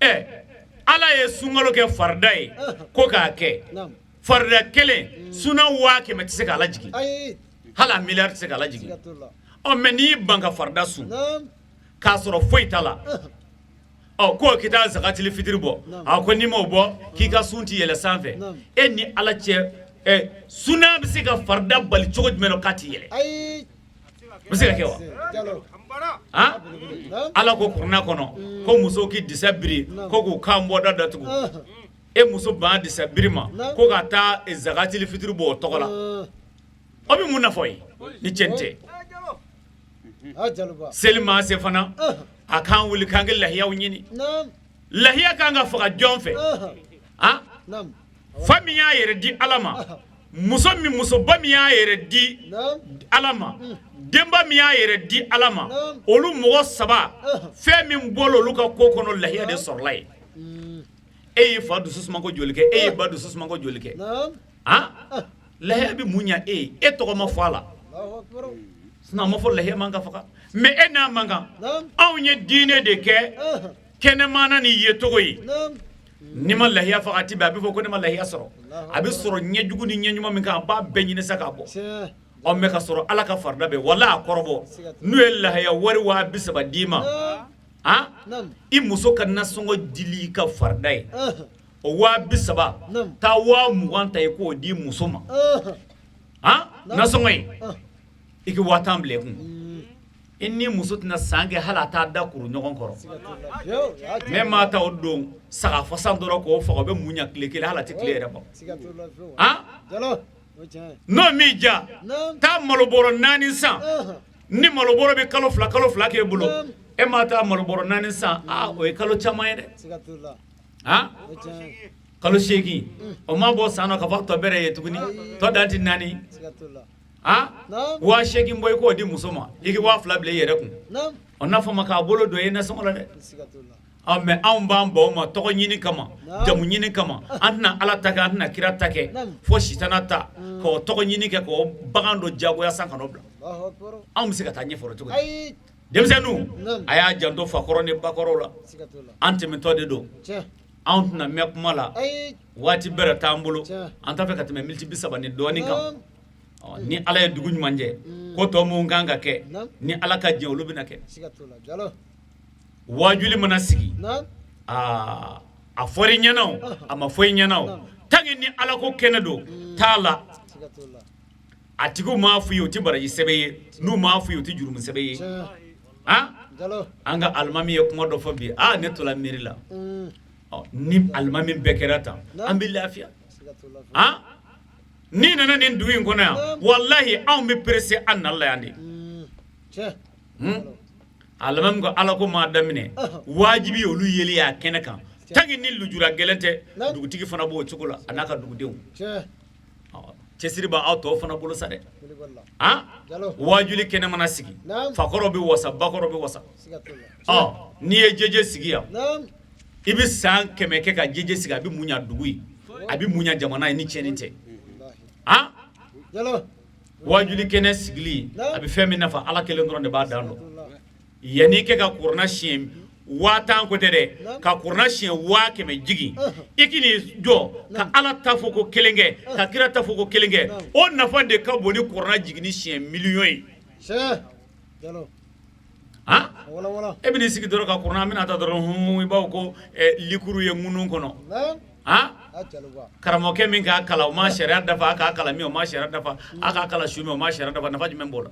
Speaker 14: ɛ ala ye sunkalo kɛ farida ye ko k'a kɛ farida kelen sunan 100 000 tɛ se k'a lajigin hali a miliyari tɛ se k'a lajigin ɔ mais n'i y'i ban ka farida sun k'a sɔrɔ foyi t'a la ɔ ko k'i taa zakatili fitiri bɔ a ko n'i m'o bɔ k'i ka sun tɛ yɛlɛ sanfɛ e ni ala cɛ ɛ sunan bɛ se ka farida bali cogo jumɛn na k'a tɛ yɛlɛ bɛ se ka kɛ wa ala ko kuranɛ kɔnɔ ko musow k'i disa biri ko k'u kan bɔda datugu e muso ban disa biri ma ko ka taa zakatili fitiri bɔ o tɔgɔ la o bɛ mun nafa ye ni cɛn tɛ seli maa se fana a k'an wuli k'an kɛ lahiyaw ɲini. Lahiya kan ka faga jɔn fɛ? A fa min y'a yɛrɛ di Ala ma, muso min, musoba min y'a yɛrɛ di Ala ma, denba min y'a yɛrɛ di Ala ma, olu mɔgɔ saba, fɛn min bɔra olu ka ko kɔnɔ, lahiya de sɔrɔla yen. E y'i fa dusu suma ko joli kɛ? E y'i ba dusu suma ko joli kɛ? A lahiya bɛ mun ɲɛ e ye? E tɔgɔ ma fɔ a la. Sinon a ma fɔ lahiya man ka faga, mais e n'a man kan. Anw ye diinɛ de kɛ kɛnɛmana ni yecogo ye. N'i ma lahiya faga, a ti bɛn. A bɛ fɔ ko ne ma lahiya sɔrɔ. A bɛ sɔrɔ ɲɛjugu ni ɲɛɲuman min kan, a b'a bɛɛ ɲini sa k'a bɔ. Ɔ, mais ka sɔrɔ Ala ka farida bɛ wala a kɔrɔbɔ. N'u ye lahiya wari 30.000 d'i ma, a i muso ka nasɔngɔ dili i ka farida ye, o 30.000, taa 20.000 ta i k'o di muso ma, a nasɔngɔ ye, i ka 10.000 bila i kun. I ni muso tɛna san kɛ, hali a t'a da kuru ɲɔgɔn kɔrɔ. Ne maa ta o don saga fasan dɔrɔn k'o faga, o bɛ mun ɲɛ tile kelen? Hali a tɛ tile yɛrɛ bɔ. N'o m'i diya, taa malobɔrɔ naani san. Ni malobɔrɔ bɛ kalo fila kalo fila k'e bolo, e maa taa malobɔrɔ naani san, aa, o ye kalo caman ye dɛ. A kalo 8, o ma bɔ san nɔ ka fɔ tɔ bɛrɛ ye tuguni, tɔ dan tɛ naani. A 8.000 bɔ i k'o di muso ma, i k'i 2.000 bila i yɛrɛ kun. O n'a fɔ ma k'a bolo don i nasɔngɔ la dɛ. Ɔ, mais anw b'an baw ma tɔgɔ ɲini kama, jamu ɲini kama. An tɛna Ala ta kɛ, an tɛna kira ta kɛ, fo sitana ta k'o tɔgɔ ɲini kɛ, k'o bagan dɔ jagoya san ka n'o bila. Anw bɛ se ka taa ɲɛfɔ cogo di? Denmisɛnninw, a y'a janto fakɔrɔ ni bakɔrɔw la. An tɛmɛtɔ de don, anw tɛna mɛn kuma la, waati bɛrɛ t'an bolo. An t'a fɛ ka tɛmɛ miniti 30 ni dɔɔnin kan. Ni Ala ye dugu ɲuman jɛ, ko tɔ minnu kan ka kɛ, ni Ala ka jɛ, olu bɛna kɛ. Wajuli mana sigi, aa, a fɔra i ɲɛna o, a ma fɔ i ɲɛna o, tant que ni Ala ko kɛnɛ don, t'a la. A tigiw m'a fɔ i ye, o tɛ baraji sɛbɛn ye. N'u m'a fɔ i ye, o tɛ jurumu sɛbɛn ye. An ka alimami ye kuma dɔ fɔ bi, aa, ne tola miiri la. Ni alimami bɛɛ kɛra tan, an bɛ lafiya. N'i nana nin dugu in kɔnɔ yan, walahi, anw bɛ pressé an nali la yan de. Alimami ko Ala ko m'a daminɛ, wajibi olu yeli y'a kɛnɛ kan, tant que ni lujura gɛlɛn tɛ. Dugutigi fana b'o cogo la, a n'a ka dugudenw. Cɛsiri b'aw tɔw fana bolo sa dɛ. Wajuli kɛnɛ mana sigi, fakɔrɔ bɛ wasa, bakɔrɔ bɛ wasa. Ɔ, n'i ye jeje sigi yan, i bɛ san 100 kɛ ka jeje sigi, a bɛ mun ɲa dugu ye? A bɛ mun ɲa jamana ye ni tiɲɛni tɛ? Wajuli kɛnɛ sigili, a bɛ fɛn min nafa, Ala kelen dɔrɔn de b'a dan dɔn. Yanni kɛ ka kuranɛ siɲɛ 10.000 ko tɛ dɛ, ka kuranɛ siɲɛ 100.000 jigin, i k'i jɔ ka Ala ta fɔ ko kelen kɛ, ka kira ta fɔ ko kelen kɛ, o nafa de ka bon ni kuranɛ jiginni siɲɛ miliyɔn ye. E bɛn'i sigi dɔrɔn ka kuranɛ, an bɛna taa dɔrɔn hun, i b'a ko likuru ye ŋunu kɔnɔ. Karamɔgɔkɛ min k'a kalan, o ma sariya dafa. A k'a kalan min, o ma sariya dafa. A k'a kalan su min, o ma sariya dafa. Nafa jumɛn b'o la?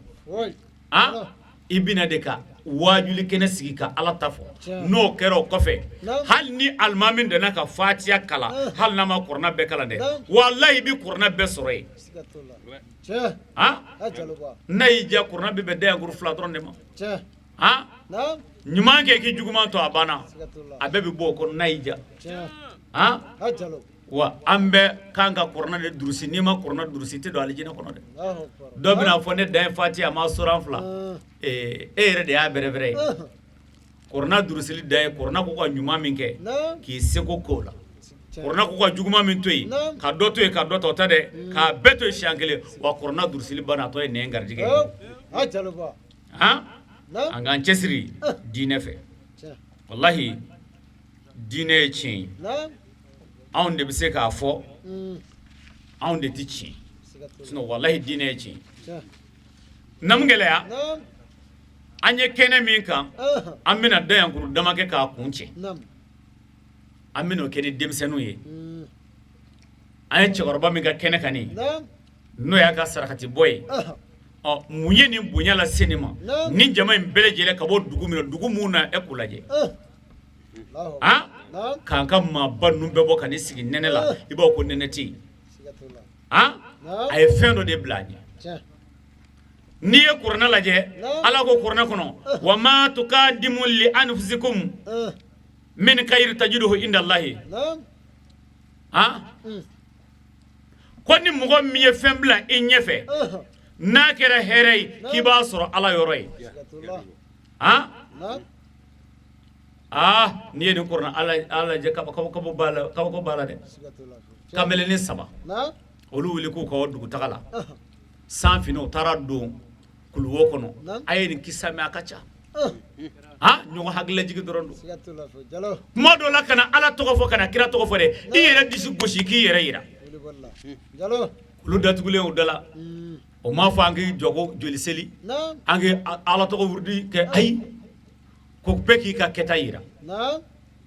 Speaker 14: I bɛna de ka wajuli kɛnɛ sigi ka Ala ta fɔ. N'o kɛra, o kɔfɛ, hali ni alimami danna ka fatiya kalan, hali n'a ma kuranɛ bɛɛ kalan dɛ, walahi, i bɛ kuranɛ bɛɛ sɔrɔ yen. N'a y'i diya, kuranɛ bɛ bɛn dayankuru fila dɔrɔn de ma. Ɲuman kɛ k'i juguman to, a banna, a bɛɛ bɛ bɔ o kɔnɔ n'a y'i diya. Wa an bɛ kan ka kuranɛ de durusi. N'i ma kuranɛ durusi, i tɛ don alijinɛ kɔnɔ dɛ. Dɔ bɛna fɔ ne dan ye fatiya, ma suran fila. E yɛrɛ de y'a bɛrɛbɛrɛ ye. Kuranɛ durusili dan ye kuranɛ ko ka ɲuman min kɛ, k'i seko k'o la. Kuranɛ ko ka juguman min to yen, ka dɔ to yen, ka dɔ ta, o tɛ dɛ, k'a bɛɛ to yen siɲɛ kelen. Wa kuranɛ durusili banna, a tɔ ye nɛn garijɛgɛ ye. An k'an cɛsiri diinɛ fɛ. Walahi, diinɛ ye tiɲɛ ye. Anw de bɛ se k'a fɔ anw de tɛ tiɲɛ, sinon walahi, diinɛ ye tiɲɛ. Namu gɛlɛya, an ye kɛnɛ min kan, an bɛna dayankuru dama kɛ k'a kun cɛ. An bɛn'o kɛ ni denmisɛnninw ye. An ye cɛkɔrɔba min ka kɛnɛ kan nin, n'o y'a ka sarakati bɔ ye, ɔ, mun ye nin bonya lase nin ma? Ni jama in bɛɛ lajɛlen ka bɔ dugu min na, dugu mun na, e k'u lajɛ. K'an ka maaba ninnu bɛɛ bɔ ka nin sigi nɛnɛ la, i b'a ko nɛnɛ tɛ yen. A ye fɛn dɔ de bila a ɲɛ. N'i ye kuranɛ lajɛ, Ala ko kuranɛ kɔnɔ: wa ma tukadimu li anfusikum. Min kayiri tajiduhu inda Allahi. Han, ko ni mɔgɔ min ye fɛn bila i ɲɛfɛ, n'a kɛra hɛrɛ ye, k'i b'a sɔrɔ Ala yɔrɔ ye. Han, aa, n'i ye nin kuranɛ ala lajɛ, kabako b'a la, kabako b'a la dɛ. Kamalenin saba, olu wuli k'u ka dugutaga la, san finna, u taara don kuluwo kɔnɔ. A ye nin kisa mɛn, a ka ca. Ah, ɲɔgɔn hakililajigi dɔrɔn don. Kuma dɔ la, kana Ala tɔgɔ fɔ, kana kira tɔgɔ fɔ dɛ, i yɛrɛ disi gosi k'i yɛrɛ yira. Olu datugulen o da la, o m'a fɔ an k'i jɔ ko joli seli, an k'i Ala tɔgɔ wurudi kɛ. Ayi, ko bɛɛ k'i ka kɛta yira.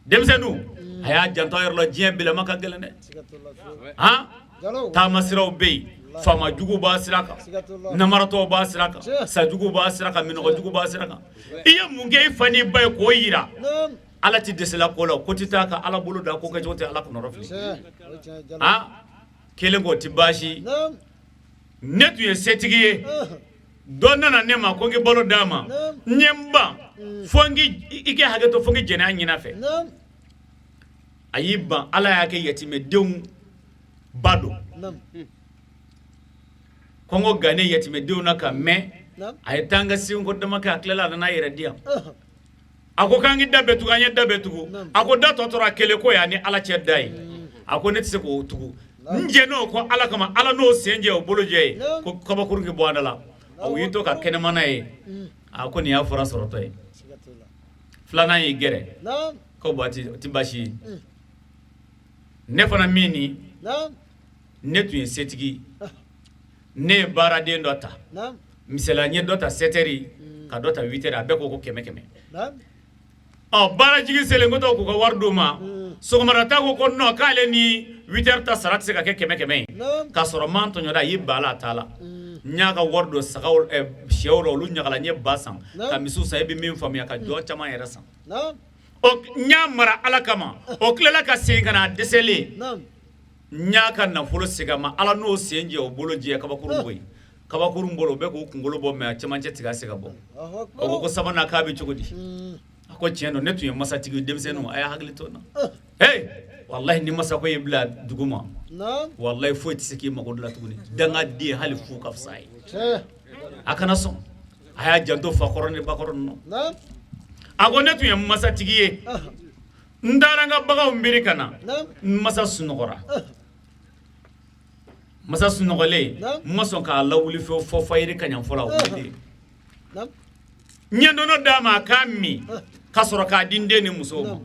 Speaker 14: Denmisɛnninw, a y'a janto a yɛrɛ la, diɲɛ bilama ka gɛlɛn dɛ. Han, taamasiraw bɛ yen, faama jugu b'a sira kan, namaratɔw b'a sira kan, sajugu b'a sira kan, minɔgɔjugu b'a sira kan. I ye mun kɛ i fa n'i ba ye k'o yira, Ala tɛ dɛsɛla ko la. Ko tɛ taa ka Ala bolo da ko kɛcogo tɛ Ala kɔnɔrɔ fili. A kelen k'o tɛ baasi. Ne tun ye setigi ye, dɔ nana ne ma ko n k'i balo d'a ma, n ye n ban fo n i kɛ hakɛ to, fo n k'i jɛnɛya ɲini a fɛ. A y'i ban, Ala y'a kɛ yatimɛdenw ba don. Kɔngɔ gannen yatimɛdenw na ka mɛn, a ye taa n ka senko dama kɛ, a tilala, a nana a yɛrɛ di yan. A ko k'an k'i da bɛɛ tugu, an ye da bɛɛ tugu. A ko da tɔ tora kelen ko y'a ni Ala cɛ da ye. A ko ne tɛ se k'o tugu, n jɛ n'o ko Ala kama, Ala n'o sen jɛ o bolo jɛ ye, ko kabakuru k'i bɔ a da la. O y'i to ka kɛnɛmana ye. A ko nin y'a fura sɔrɔtɔ ye. Filanan y'i gɛrɛ ko bon, a ti baasi ye. Ne fana min nin, ne tun ye setigi, ne ye baaraden dɔ ta. Misala, n ye dɔ ta 7 heures ka dɔ ta 8 heures, a bɛɛ ko ko 100 100. Ɔ, baarajigi selen, ko tɔ k'u ka wari d'u ma. Sɔgɔmada ta ko ko non, k'ale ni 8 heures ta sara tɛ se ka kɛ 100 100 ye. K'a sɔrɔ man tɔɲɔ a y'i ban a la, a t'a la. N y'a ka wari don sagaw, sɛw la, olu ɲagala, n ye ba san ka misiw san. E bɛ min faamuya, ka jɔ caman yɛrɛ san. Ɔ, n y'a mara Ala kama, o tilala ka segin ka na a dɛsɛlen, n y'a ka nafolo segin a ma. Ala n'o sen jɛ o bolo jɛ, kabakuru bɔ yen, kabakuru bolo, o bɛ k'u kunkolo bɔ, mais a cɛmancɛ tigɛ se ka bɔ. O ko ko sabanan k'a bɛ cogo di? A ko tiɲɛ don, ne tun ye masatigi. Denmisɛnninw, a y'a hakili to n na. Hey, walahi, ni masako y'i bila dugu ma, walahi, foyi tɛ se k'i mago dilan tuguni. Dangaden hali fu ka fisa ye. A kana sɔn. A y'a janto fakɔrɔ ni bakɔrɔ ninnu. A ko ne tun ye masatigi ye, n taara n ka baganw biri ka na, n masa sunɔgɔra. Masa sunɔgɔlen, n ma sɔn k'a lawuli fo fo fayiri ka ɲa fɔlɔ. A wulilen, n ye nɔnɔ d'a ma a k'a min ka sɔrɔ k'a di n den ni musow ma.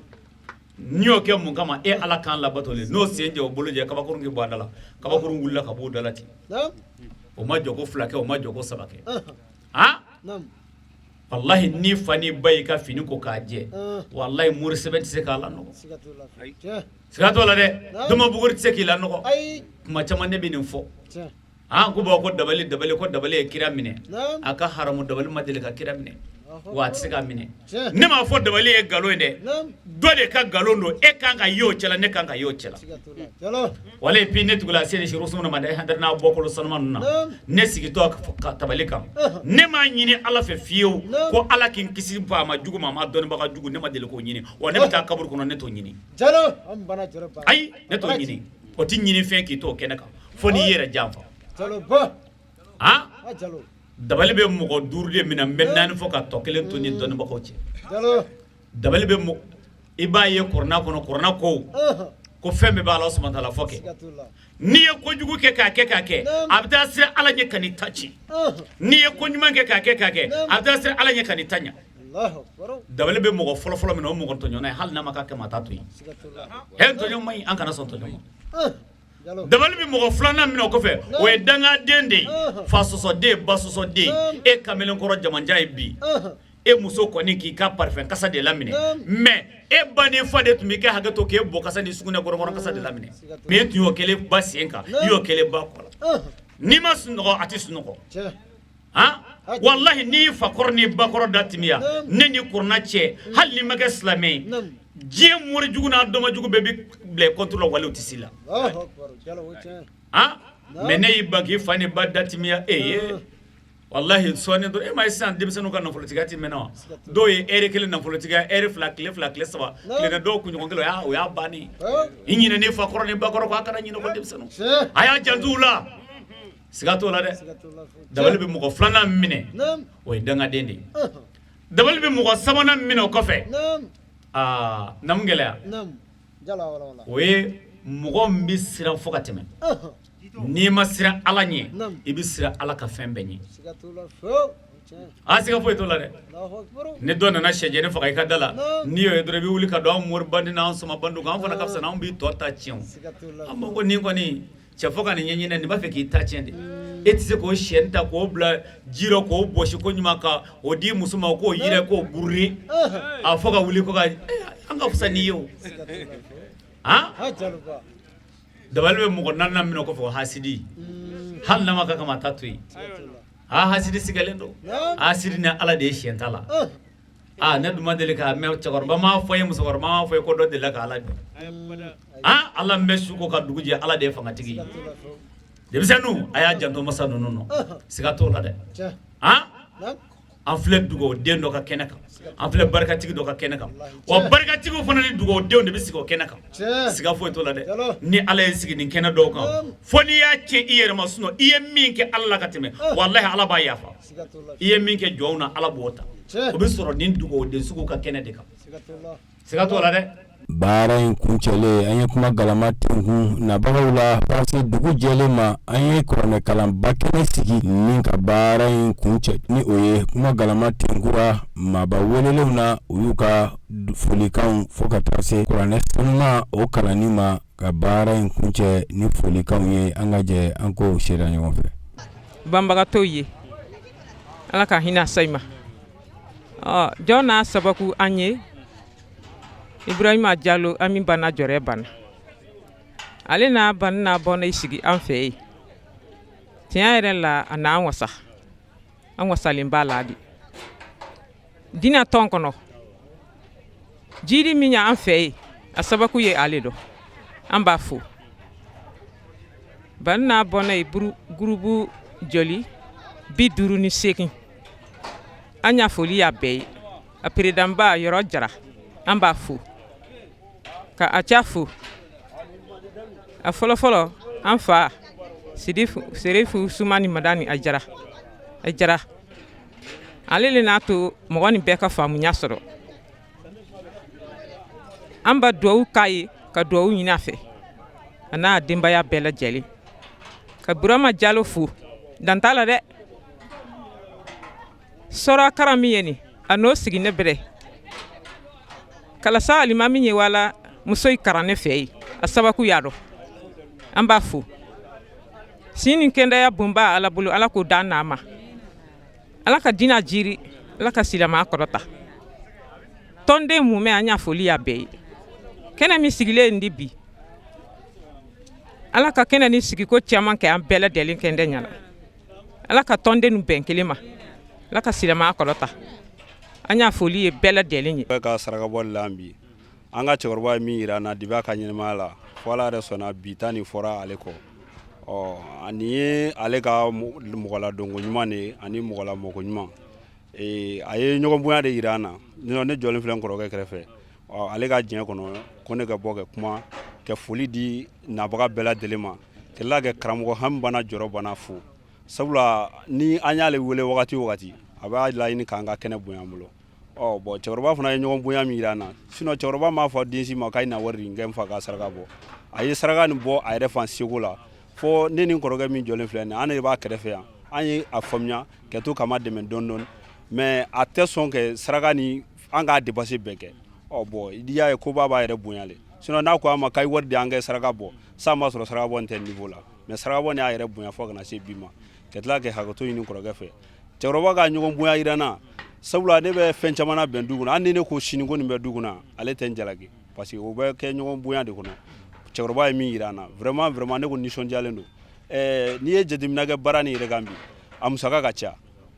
Speaker 14: N y'o kɛ mun kama? E Ala k'an labatoli n'o sen jɛ o bolo jɛ, kabakuru k'i bɔ a da la. Kabakuru wulila ka b'o da la ten. O ma jɔ ko fila kɛ, o ma jɔ ko saba kɛ. Han, walahi, ni fa ni ba y'i ka fini ko k'a jɛ, walahi, mori sɛbɛn tɛ se k'a lanɔgɔ. Siga t'o la dɛ, dɔnbagabuguri tɛ se k'i lanɔgɔ. Kuma caman ne bɛ nin fɔ. An ko b'a ko dabali, dabali, ko dabali ye kira minɛ. A ka haramu, dabali ma deli ka kira minɛ, wa a tɛ se k'a minɛ. Ne m'a fɔ dabali ye nkalon ye dɛ, dɔ de ka nkalon don. E kan ka ye o cɛla, ne kan ka ye o cɛla. Wala puis ne tugula Seyidi Serifu Usumana Madani Hayidara n'a bɔkolo sanuman ninnu na, ne sigitɔ ka tabali kan, ne m'a ɲini Ala fɛ fiyewu ko Ala k'i kisi faama jugu ma, ma dɔnnibaga jugu. Ne ma deli k'o ɲini. Wa ne bɛ taa kaburu kɔnɔ, ne t'o ɲini. Ayi, ne t'o ɲini. O tɛ ɲini fɛn k'i t'o kɛnɛ kan fo n'i yɛrɛ janfa. Han, dabali bɛ mɔgɔ duuru de minɛ, n bɛ naani fɔ ka tɔ kelen to ni dɔnnibagaw cɛ. Dabali bɛ mɔgɔ, i b'a ye kuranɛ kɔnɔ, kuranɛ ko ko fɛn bɛɛ bɛ Ala subahana taala fɔ kɛ. N'i ye kojugu kɛ k'a kɛ k'a kɛ, a bɛ taa siran Ala ɲɛ ka n'i ta tiɲɛ. N'i ye ko ɲuman kɛ k'a kɛ k'a kɛ, a bɛ taa siran Ala ɲɛ ka n'i ta ɲɛ. Dabali bɛ mɔgɔ fɔlɔfɔlɔ min na, o mɔgɔ tɔɲɔna ye, hali n'a ma k'a kama, a t'a to yen. Ɛ, tɔɲɔ man ɲi, an kana sɔn tɔɲɔ ma. Dabali bɛ mɔgɔ filanan min o kɔfɛ, o ye dangaden de ye, fa sɔsɔden, ba sɔsɔden. E kamalenkɔrɔ jamanjan ye bi, e muso kɔni k'i ka parfum kasa de laminɛ, mais e ba ni fa de tun b'i kɛ hakɛ to k'e bɔ kasa ni sugunɛ gɔrɔgɔrɔ kasa de laminɛ. Mais e tun y'o kelen ba sen kan, i y'o kelen ba kɔ la. N'i ma sunɔgɔ, a tɛ sunɔgɔ. Han, walahi, n'i fa kɔrɔ n'i ba kɔrɔ da timiya, ne ni kuranɛ cɛ, hali n'i ma kɛ silamɛ ye, diɲɛ mori jugu n'a dɔnma jugu bɛɛ bɛ bila i contre la, wali o tɛ s'i la. Han, mais ne y'i ban k'i fa ni ba da timiya, e ye. Walahi sɔɔni dɔrɔn, e ma ye sisan denmisɛnninw ka nafolotigiya ti mɛnɛ wa? Dɔw ye ɛri kelen nafolotigiya, ɛri 2, tile 2, tile 3, tile dɔw kunɲɔgɔn kelen, o y'a bannen. I ɲinɛn'i fa kɔrɔ ni ba kɔrɔ kɔ, a kana ɲinɛ kɔ denmisɛnninw. A y'a janto u la. Siga t'o la dɛ. Dabali bɛ mɔgɔ filanan minɛ, o ye dangaden de ye. Dabali bɛ mɔgɔ sabanan minɛ o kɔfɛ, aa namu gɛlɛya, o ye mɔgɔ min bɛ siran fo ka tɛmɛ. N'i ma siran Ala ɲɛ, i bɛ siran Ala ka fɛn bɛɛ ɲɛ. A siga foyi t'o la dɛ. Ni dɔ nana sɛjɛni faga i ka da la, n'i y'o ye dɔrɔn i bɛ wuli ka don anw mori bandi n'an soma bandiw kan, an fana ka fisa n'anw b'i tɔ ta tiɲɛ. An ko nin kɔni cɛ fo ka nin ɲɛɲini, nin b'a fɛ k'i ta tiɲɛ de. E tɛ se k'o sɛni ta k'o bila ji rɔ k'o bɔsi ko ɲuman ka o di muso ma k'o yɛrɛ k'o bururi, a fɔ ka wuli ko ka an ka fisa n'i ye o. Han, dabali bɛ mɔgɔ naaninan minɛ o kɔfɛ, o hasidi. Hali n'a ma ka kama a ta to yen. A hasidi sigalen don. Hasidi ni Ala de ye siɲɛ ta la. Aa ne dun ma deli k'a mɛn, cɛkɔrɔba m'a fɔ n ye, musokɔrɔba m'a fɔ n ye ko dɔ delila ka Ala dun. Aa Ala min bɛ su ko ka dugu jɛ, Ala de ye fangatigi ye. Denmisɛnninw, a y'a janto masa ninnu nɔ, siga t'o la dɛ. Han, an filɛ dugawuden dɔ ka kɛnɛ kan, an filɛ barikatigi dɔ ka kɛnɛ kan, wa barikatigiw fana ni dugawudenw de bɛ sigi o kɛnɛ kan. Siga foyi t'o la dɛ. Ni Ala ye sigi nin kɛnɛ dɔw kan, fo n'i y'a tiɲɛ i yɛrɛ ma, sinon i ye min kɛ Ala la ka tɛmɛ, walahi Ala b'a yafa. I ye min kɛ jɔnw na, Ala b'o ta. O bɛ sɔrɔ nin dugawuden sugu ka kɛnɛ de kan. Siga t'o la dɛ.
Speaker 3: Baara in kuncɛlen, an ye kuma galama tɛnkun nabagaw la fo dugu jɛlen ma. An ye kuranɛkalanba kɛnɛ sigi ni ka baara in kuncɛ ni o ye. Kuma galama tɛnkura maaba welelenw na, u y'u ka folikanw fo ka taa se kuranɛ sanuma o kalanni ma, ka baara in kuncɛ ni folikanw ye. An ka jɛ an k'o seereya ɲɔgɔn fɛ.
Speaker 15: Banbagatɔw ye, Ala ka hinɛ sa i ma. Jɔn n'a sababu an ye Ibrahima Jalo, Hami Bana jɔrɛ banna, ale n'a ban n'a bɔnna i sigi an fɛ yen. Tiɲɛ yɛrɛ la, a n'an wasa, an wasalen b'a la de. Diinɛ tɔn kɔnɔ, jiri min y'an fɛ yen, a sababu ye ale dɔ. An b'a fo. Ban n'a bɔnna ye gurubu joli 58, an y'a foli y'a bɛɛ ye. A peredanba Yɔrɔ Jara, an b'a fo ka a ca fo. A fɔlɔfɔlɔ, an fa Serifu Sumani Madani a Jara, a Jara, ale le n'a to mɔgɔ nin bɛɛ ka faamuya sɔrɔ. An ba duwawu k'a ye, ka duwawu ɲini a fɛ, a n'a denbaya bɛɛ lajɛlen. Ka Burama Jalo fo, dan t'a la dɛ. Sɔrɔ karan min ye nin, a n'o sigi ne bɛrɛ kalasa alimami ye, wala muso i karan ne fɛ yen, a sababu y'a dɔn. An b'a fo. Si ni kɛnɛya bonba Ala bolo, Ala k'o d'an n'a ma. Ala ka diinɛ jiri, Ala ka silamɛya kɔrɔta. Tɔnden mumɛ, an y'a foli y'a bɛɛ ye. Kɛnɛ min sigilen di bi, Ala ka kɛnɛ ni sigiko caman kɛ an bɛɛ lajɛlen kɛndɛ ɲɛna. Ala ka tɔnden bɛn kelen ma, Ala ka silamɛya kɔrɔta. An y'a foli ye bɛɛ lajɛlen ye.
Speaker 13: Bɛɛ ka sarakabɔ la bi, an ka cɛkɔrɔba ye min jira an na depuis a ka ɲɛnamaya la, fo Ala yɛrɛ sɔnna bi ta nin fɔra ale kɔ. Ɔ nin ye ale ka mɔgɔladonko ɲuman de ye ani mɔgɔlamɔko ɲuman. A ye ɲɔgɔn bonya de jira an na. Ne jɔlen filɛ n kɔrɔkɛ kɛrɛfɛ, ɔ ale ka diɲɛ kɔnɔ ko ne ka bɔ ka kuma, ka foli di nabaga bɛɛ lajɛlen ma, ka tila ka karamɔgɔ Hami Bana jɔrɔ bana fo, sabula ni an y'ale wele wagati o wagati, a b'a laɲini k'an ka kɛnɛ bonya an bolo. Ɔ bon, cɛkɔrɔba fana ye ɲɔgɔn bonya min jira an na, sinon cɛkɔrɔba m'a fɔ den si ma k'a ye na wari di n kɛ n fa ka saraka bɔ. A ye saraka nin bɔ a yɛrɛ fan seko la. Fo ne ni kɔrɔkɛ min jɔlen filɛ nin, an de b'a kɛrɛfɛ yan, an ye a faamuya ka to k'a ma dɛmɛ dɔɔni dɔɔni, mais a tɛ sɔn kɛ saraka ni an k'a dépense bɛɛ kɛ. Ɔ bon, n'i y'a ye koba b'a yɛrɛ bonya le, sinon n'a ko an ma k'a ye wari di an kɛ saraka bɔ, san b'a sɔrɔ saraka bɔ nin tɛ niveau la, mais saraka bɔ nin y'a yɛrɛ bonya fo ka na se bi ma. Ka tila ka hakɛto ɲini kɔrɔkɛ fɛ. Cɛkɔrɔba ka ɲɔgɔn bonya jira n na, sabula ne bɛ fɛn caman na bɛn du kɔnɔ. Hali ni ne ko sini ko nin bɛ du kɔnɔ, ale tɛ n jalaki, parce que o bɛ kɛ ɲɔgɔn bonya de kɔnɔ. Cɛkɔrɔba ye min jira an na, vraiment vraiment, ne ko nisɔndiyalen don. N'i ye jateminɛ kɛ baara nin yɛrɛ kan bi, a musaka ka ca.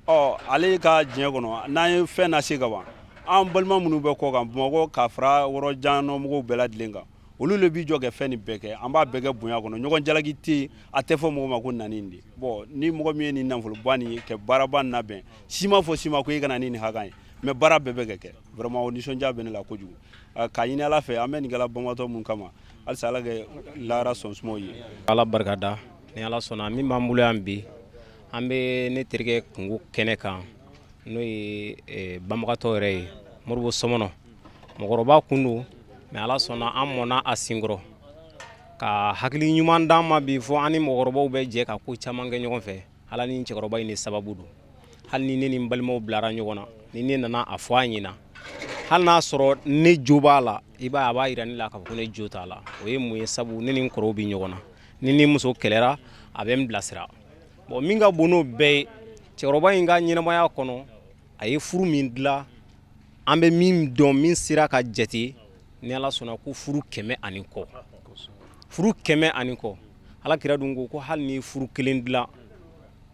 Speaker 13: Ɔ ale ka diɲɛ kɔnɔ, n'an ye fɛn lase ka ban, an balima minnu bɛ kɔ kan, Bamakɔ ka fara yɔrɔ jan mɔgɔw bɛɛ lajɛlen kan.
Speaker 16: Olu le b'i jɔ kɛ fɛn nin bɛɛ kɛ. An b'a bɛɛ kɛ bonya kɔnɔ, ɲɔgɔn jalaki tɛ yen. A tɛ fɔ mɔgɔ ma ko nani de. Bon, ni mɔgɔ min ye nin nafoloba nin kɛ, baaraba nin labɛn, si ma fɔ si ma ko e kana ni nin hakan ye, mais baara bɛɛ bɛ ka kɛ. Vraiment, o nisɔndiya bɛ ne la kojugu. K'a ɲini Ala fɛ, an bɛ nin kɛla banbaatɔ mun kama, halisa Ala kɛ lahara sɔn sumaw ye.
Speaker 17: Ala barika da. Ni Ala sɔnna, min b'an bolo yan bi, an bɛ ne terikɛ kungo kɛnɛ kan, n'o ye banbagatɔ yɛrɛ ye, Moribo Sɔmɔnɔ. Mɔgɔkɔrɔba kun don, mais Ala sɔnna, an mɔnna a senkɔrɔ ka hakili ɲuman d'an ma bi, fo an ni mɔgɔkɔrɔbaw bɛ jɛ ka ko caman kɛ ɲɔgɔn fɛ. Ala ni cɛkɔrɔba in de sababu don. Hali ni ne ni n balimaw bilara ɲɔgɔn na, ni ne nana a fɔ a ɲɛna, hali n'a sɔrɔ ne jo b'a la, i b'a ye, a b'a yira ne la k'a fɔ ko ne jo t'a la. O ye mun ye? Sabu ne ni n kɔrɔw bɛ ɲɔgɔn na. Ni ni muso kɛlɛra, a bɛ n bilasira. Bon, min ka bon n'o bɛɛ ye, cɛkɔrɔba in ka ɲɛnamaya kɔnɔ, a ye furu min dilan, an bɛ min dɔn, min sera ka jate, ni Ala sɔnna, ko furu 100 ani kɔ, furu 100 ani kɔ. Ala kira dun ko hali ni furu kelen dilan,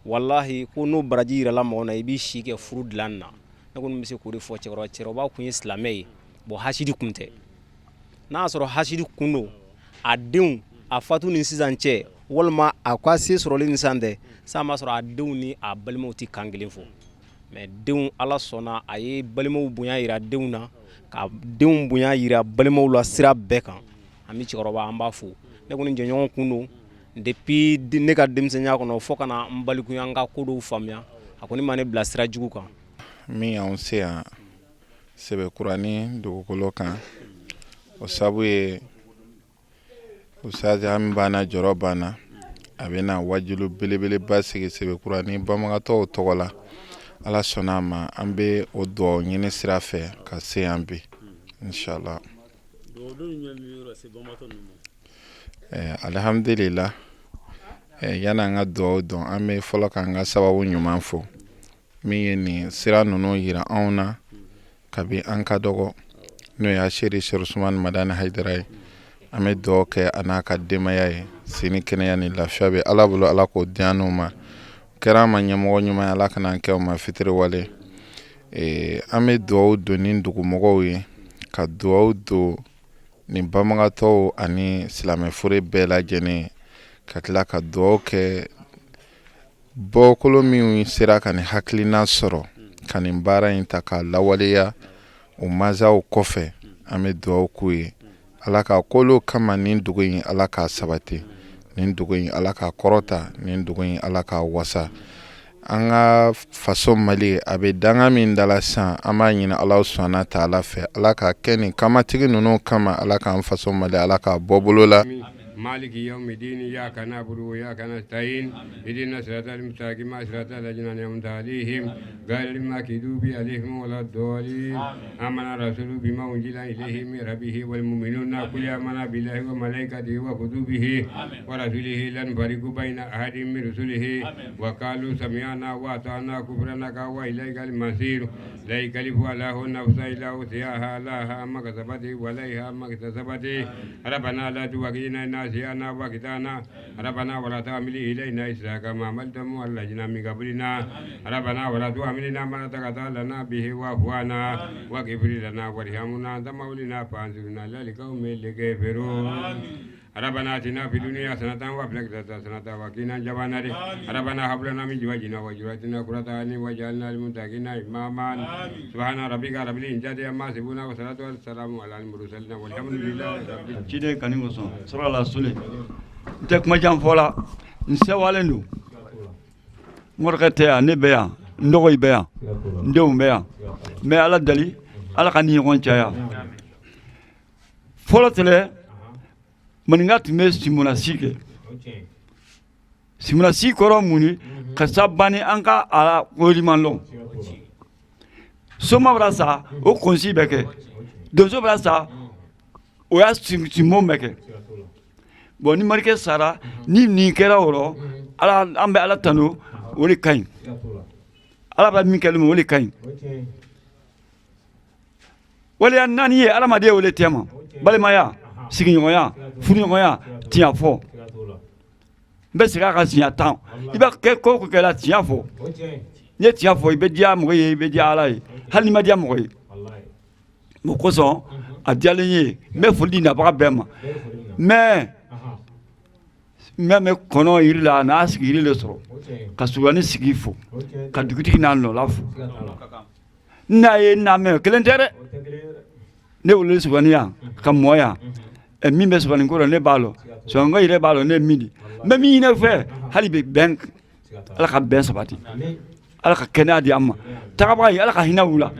Speaker 17: walahi, ko n'o baraji yirala mɔgɔ na, i b'i si kɛ furu dilan na. Ne kɔni bɛ se k'o de fɔ cɛkɔrɔba. Cɛkɔrɔba kun ye silamɛ ye. Bon, hasidi kun tɛ. N'a y'a sɔrɔ hasidi kun don, a denw a fatu ni sisan cɛ, walima a ka se sɔrɔli ni sisan tɛ, san b'a sɔrɔ a denw ni a balimaw tɛ kan kelen fɔ. Mais denw, Ala sɔnna, a ye balimaw bonya yira denw na, ka denw bonya yira balimaw la sira bɛɛ kan. An bɛ cɛkɔrɔba, an b'a fo. Ne kɔni jɛɲɔgɔn kun don depuis ne ka denmisɛnya kɔnɔ fo ka na n balikuya, n ka ko dɔw faamuya. A kɔni ma ne bila sira jugu kan.
Speaker 18: Min y'anw se yan Sɛbɛkurani dugukolo kan, o sabu ye Ustaz Hami banna, jɔrɔ banna. A bɛna wajulu belebeleba sigi Sɛbɛkurani banbagatɔw tɔgɔ la. Ala sɔnna a ma, an bɛ o dugawu ɲini sira fɛ ka se yan bi, inshallah. Alhamdulillah, yan'an ka dugawu dɔn, an bɛ fɔlɔ k'an ka sababu ɲuman fo min ye nin sira ninnu yira anw na kabi an ka dɔgɔ, n'o ye Seri Usumani Madani Hayidara ye. An bɛ dugawu kɛ a n'a ka denbaya ye. Si ni kɛnɛya ni lafiya bɛ Ala bolo, Ala k'o di an n'u ma. Kɛra an ma ɲɛmɔgɔ ɲuman ye, Ala kana an kɛ u ma fitiriwale. An bɛ dugawu don ni dugumɔgɔw ye, ka dugawu don nin banbagatɔw ani silamɛfure bɛɛ lajɛlen, ka tila ka dugawu kɛ bɔkolo minnu sera ka nin hakilina sɔrɔ ka nin baara in ta k'a lawaleya o masaw kɔfɛ. An bɛ dugawu k'u ye, Ala ka kolo kama nin dugu in, Ala k'a sabati nin dugu in, Ala k'a kɔrɔta nin dugu in, Ala k'a wasa. An ka faso Mali, a bɛ danga min dala sisan, an b'a ɲini Ala subahana taala fɛ, Ala k'a kɛ nin kamatigi ninnu kama, Ala k'an faso Mali, Ala k'a bɔ bolo la.
Speaker 4: مالك يوم الدين إياك نعبد وإياك نستعين اهدنا الصراط المستقيم صراط الذين أنعمت عليهم غير المغضوب عليهم ولا الضالين. آمن الرسول بما أنزل إليه من ربه والمؤمنون كل آمن بالله وملائكته وكتبه ورسله لا نفرق بين أحد من رسله وقالوا سمعنا وأطعنا غفرانك وإليك المصير. لا يكلف الله نفسا إلا وسعها لها ما كسبت وعليها ما اكتسبت. ربنا لا تؤاخذنا إن نسينا أو أخطأنا. ربنا ولا تحمل إلينا إصرا كما حملته على الذين من قبلنا. ربنا ولا تحملنا ما لا طاقة لنا به واعف عنا واغفر لنا وارحمنا أنت مولانا فانصرنا على القوم الكافرون. ربنا آتنا في الدنيا حسنة وفي الآخرة حسنة وقنا عذاب النار. ربنا هب لنا من أزواجنا وذرياتنا قرة أعين واجعلنا للمتقين إماما. سبحان ربك رب العزة عما يصفون والصلاة والسلام على المرسلين والحمد لله رب العالمين.
Speaker 5: Ciden kanu kosɔn, sɔrɔ sule, n tɛ kuma jan fɔ la. N sewalen don. N kɔrɔkɛ tɛ yan, ne bɛ yan, n dɔgɔ bɛ yan, n denw bɛ yan. N bɛ Ala dali, Ala ka ni ɲɔgɔn caya. Fɔlɔ tɛlɛ, maninka tun bɛ simunasi kɛ. Simunasi kɔrɔ mun ye? Karisa banni, an ka a koliman lɔn. Soma bara sa, o kunsi bɛ kɛ. Donso bara sa, o y'a sinbon bɛ kɛ. Bon, ni marikɛ sara, ni nin kɛra o rɔ, Ala, an bɛ Ala tanu, o de ka ɲi. Ala bɛ min kɛ, o de ka ɲi. Waleya naani ye adamaden o de tɛma: balimaya, sigiɲɔgɔnya, furuɲɔgɔnya, tiɲɛ fɔ. N bɛ segin a kan siɲɛ 10. I b'a kɛ ko o ko kɛra, tiɲɛ fɔ. N'i ye tiɲɛ fɔ, i bɛ diya mɔgɔ ye, i bɛ diya Ala ye, hali n'i ma diya mɔgɔ ye. O kosɔn A diyalen ye, n bɛ foli di nabaga bɛɛ ma. Mais n bɛ mɛn kɔnɔ yiri la, a n'a sigi yiri de sɔrɔ ka Sogolani sigi fo, ka dugutigi n'a nɔla fo. N'a ye n'a mɛn kelen tɛ dɛ. Ne wolola Sogolani yan ka mɔ yan. Min bɛ Sogolani ko la, ne b'a lɔn. Sogolani yɛrɛ b'a lɔn ne ye min di. N bɛ min ɲini aw fɛ hali bi, bɛn, Ala ka bɛn sabati, Ala ka kɛnɛya di an ma. Tagabaga ye, Ala ka hinɛ u la.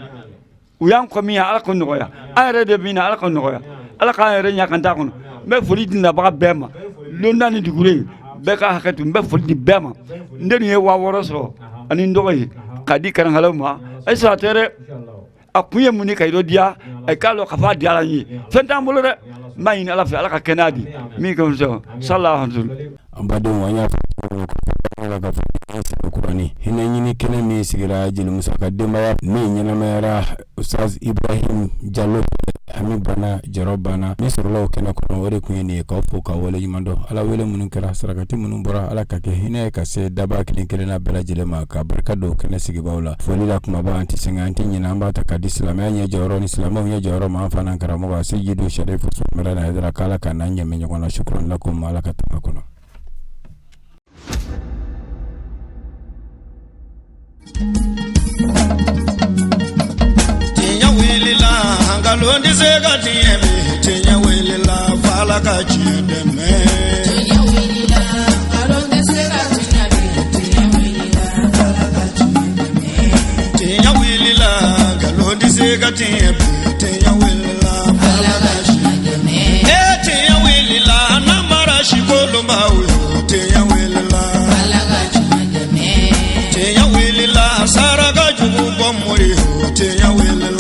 Speaker 5: U y'an kɔ min, Ala ka nɔgɔya. An yɛrɛ de min na, Ala ka nɔgɔya. Ala k'an yɛrɛ ɲɛ kan t'a kɔnɔ. N bɛ foli di nabaga bɛɛ ma. Londa ni dugure bɛɛ ka hakɛ to, n bɛ foli di bɛɛ ma. N den ye 6000 sɔrɔ ani n dɔgɔ ye k'a di karankalaw ma. Ayi, sara tɛ dɛ. A kun ye mun ye? Ka yɔrɔ diya a k'a lɔn k'a fɔ a diyara n ye. Fɛn t'an bolo dɛ. N b'a ɲini Ala fɛ, Ala ka kɛnɛya di min ka fisa. Salalahu.
Speaker 3: An badenw, an y'a fɔ ka fɔ Sɛbɛkurani hinɛ ɲini kɛnɛ min sigira jeli Musa ka denbaya min ɲɛnamayara, Ustaz Ibrahim Jalo, hami banna, jɔrɔ banna. Min sɔrɔla o kɛnɛ kɔnɔ, o de tun ye nin ye. K'aw fo k'aw waleɲuman dɔn. Ala wele minnu kɛra, sarakati minnu bɔra, Ala ka kɛ hinɛ ye ka se daba kelen kelenna bɛɛ lajɛlen ma, ka barika don kɛnɛ sigibaw la. Foli la kumaba, an tɛ sɛgɛn, an tɛ ɲinɛ, an b'a ta ka di silamɛya ɲɛ jɔyɔrɔ ni silamɛw ɲɛ jɔyɔrɔ ma, an fana karamɔgɔ Seyidu Sarifu Madani Hayidara, k'Ala ka n'an ɲɛmɛ ɲɔgɔn na. Shukran lakum, Ala ka tanga kɔnɔ.
Speaker 1: Tiɲɛ wulila, nkalon tɛ se ka tiɲɛ bi. Tiɲɛ wulila, f'Ala ka tiɲɛ dɛmɛ.
Speaker 2: Tiɲɛ wulila, nkalon tɛ se ka tiɲɛ bi. Tiɲɛ wulila, f'Ala ka tiɲɛ dɛmɛ.
Speaker 1: Tiɲɛ wulila, nkalon tɛ se ka tiɲɛ bi. Tiɲɛ wulila, f'Ala ka tiɲɛ dɛmɛ. Ee, tiɲɛ wulila, namara si kolonbaw yo. Tiɲɛ wulila,
Speaker 2: Ala ka tiɲɛ dɛmɛ.
Speaker 1: Tiɲɛ wulila, saraka jugu bɔ mori yo. Tiɲɛ wulila.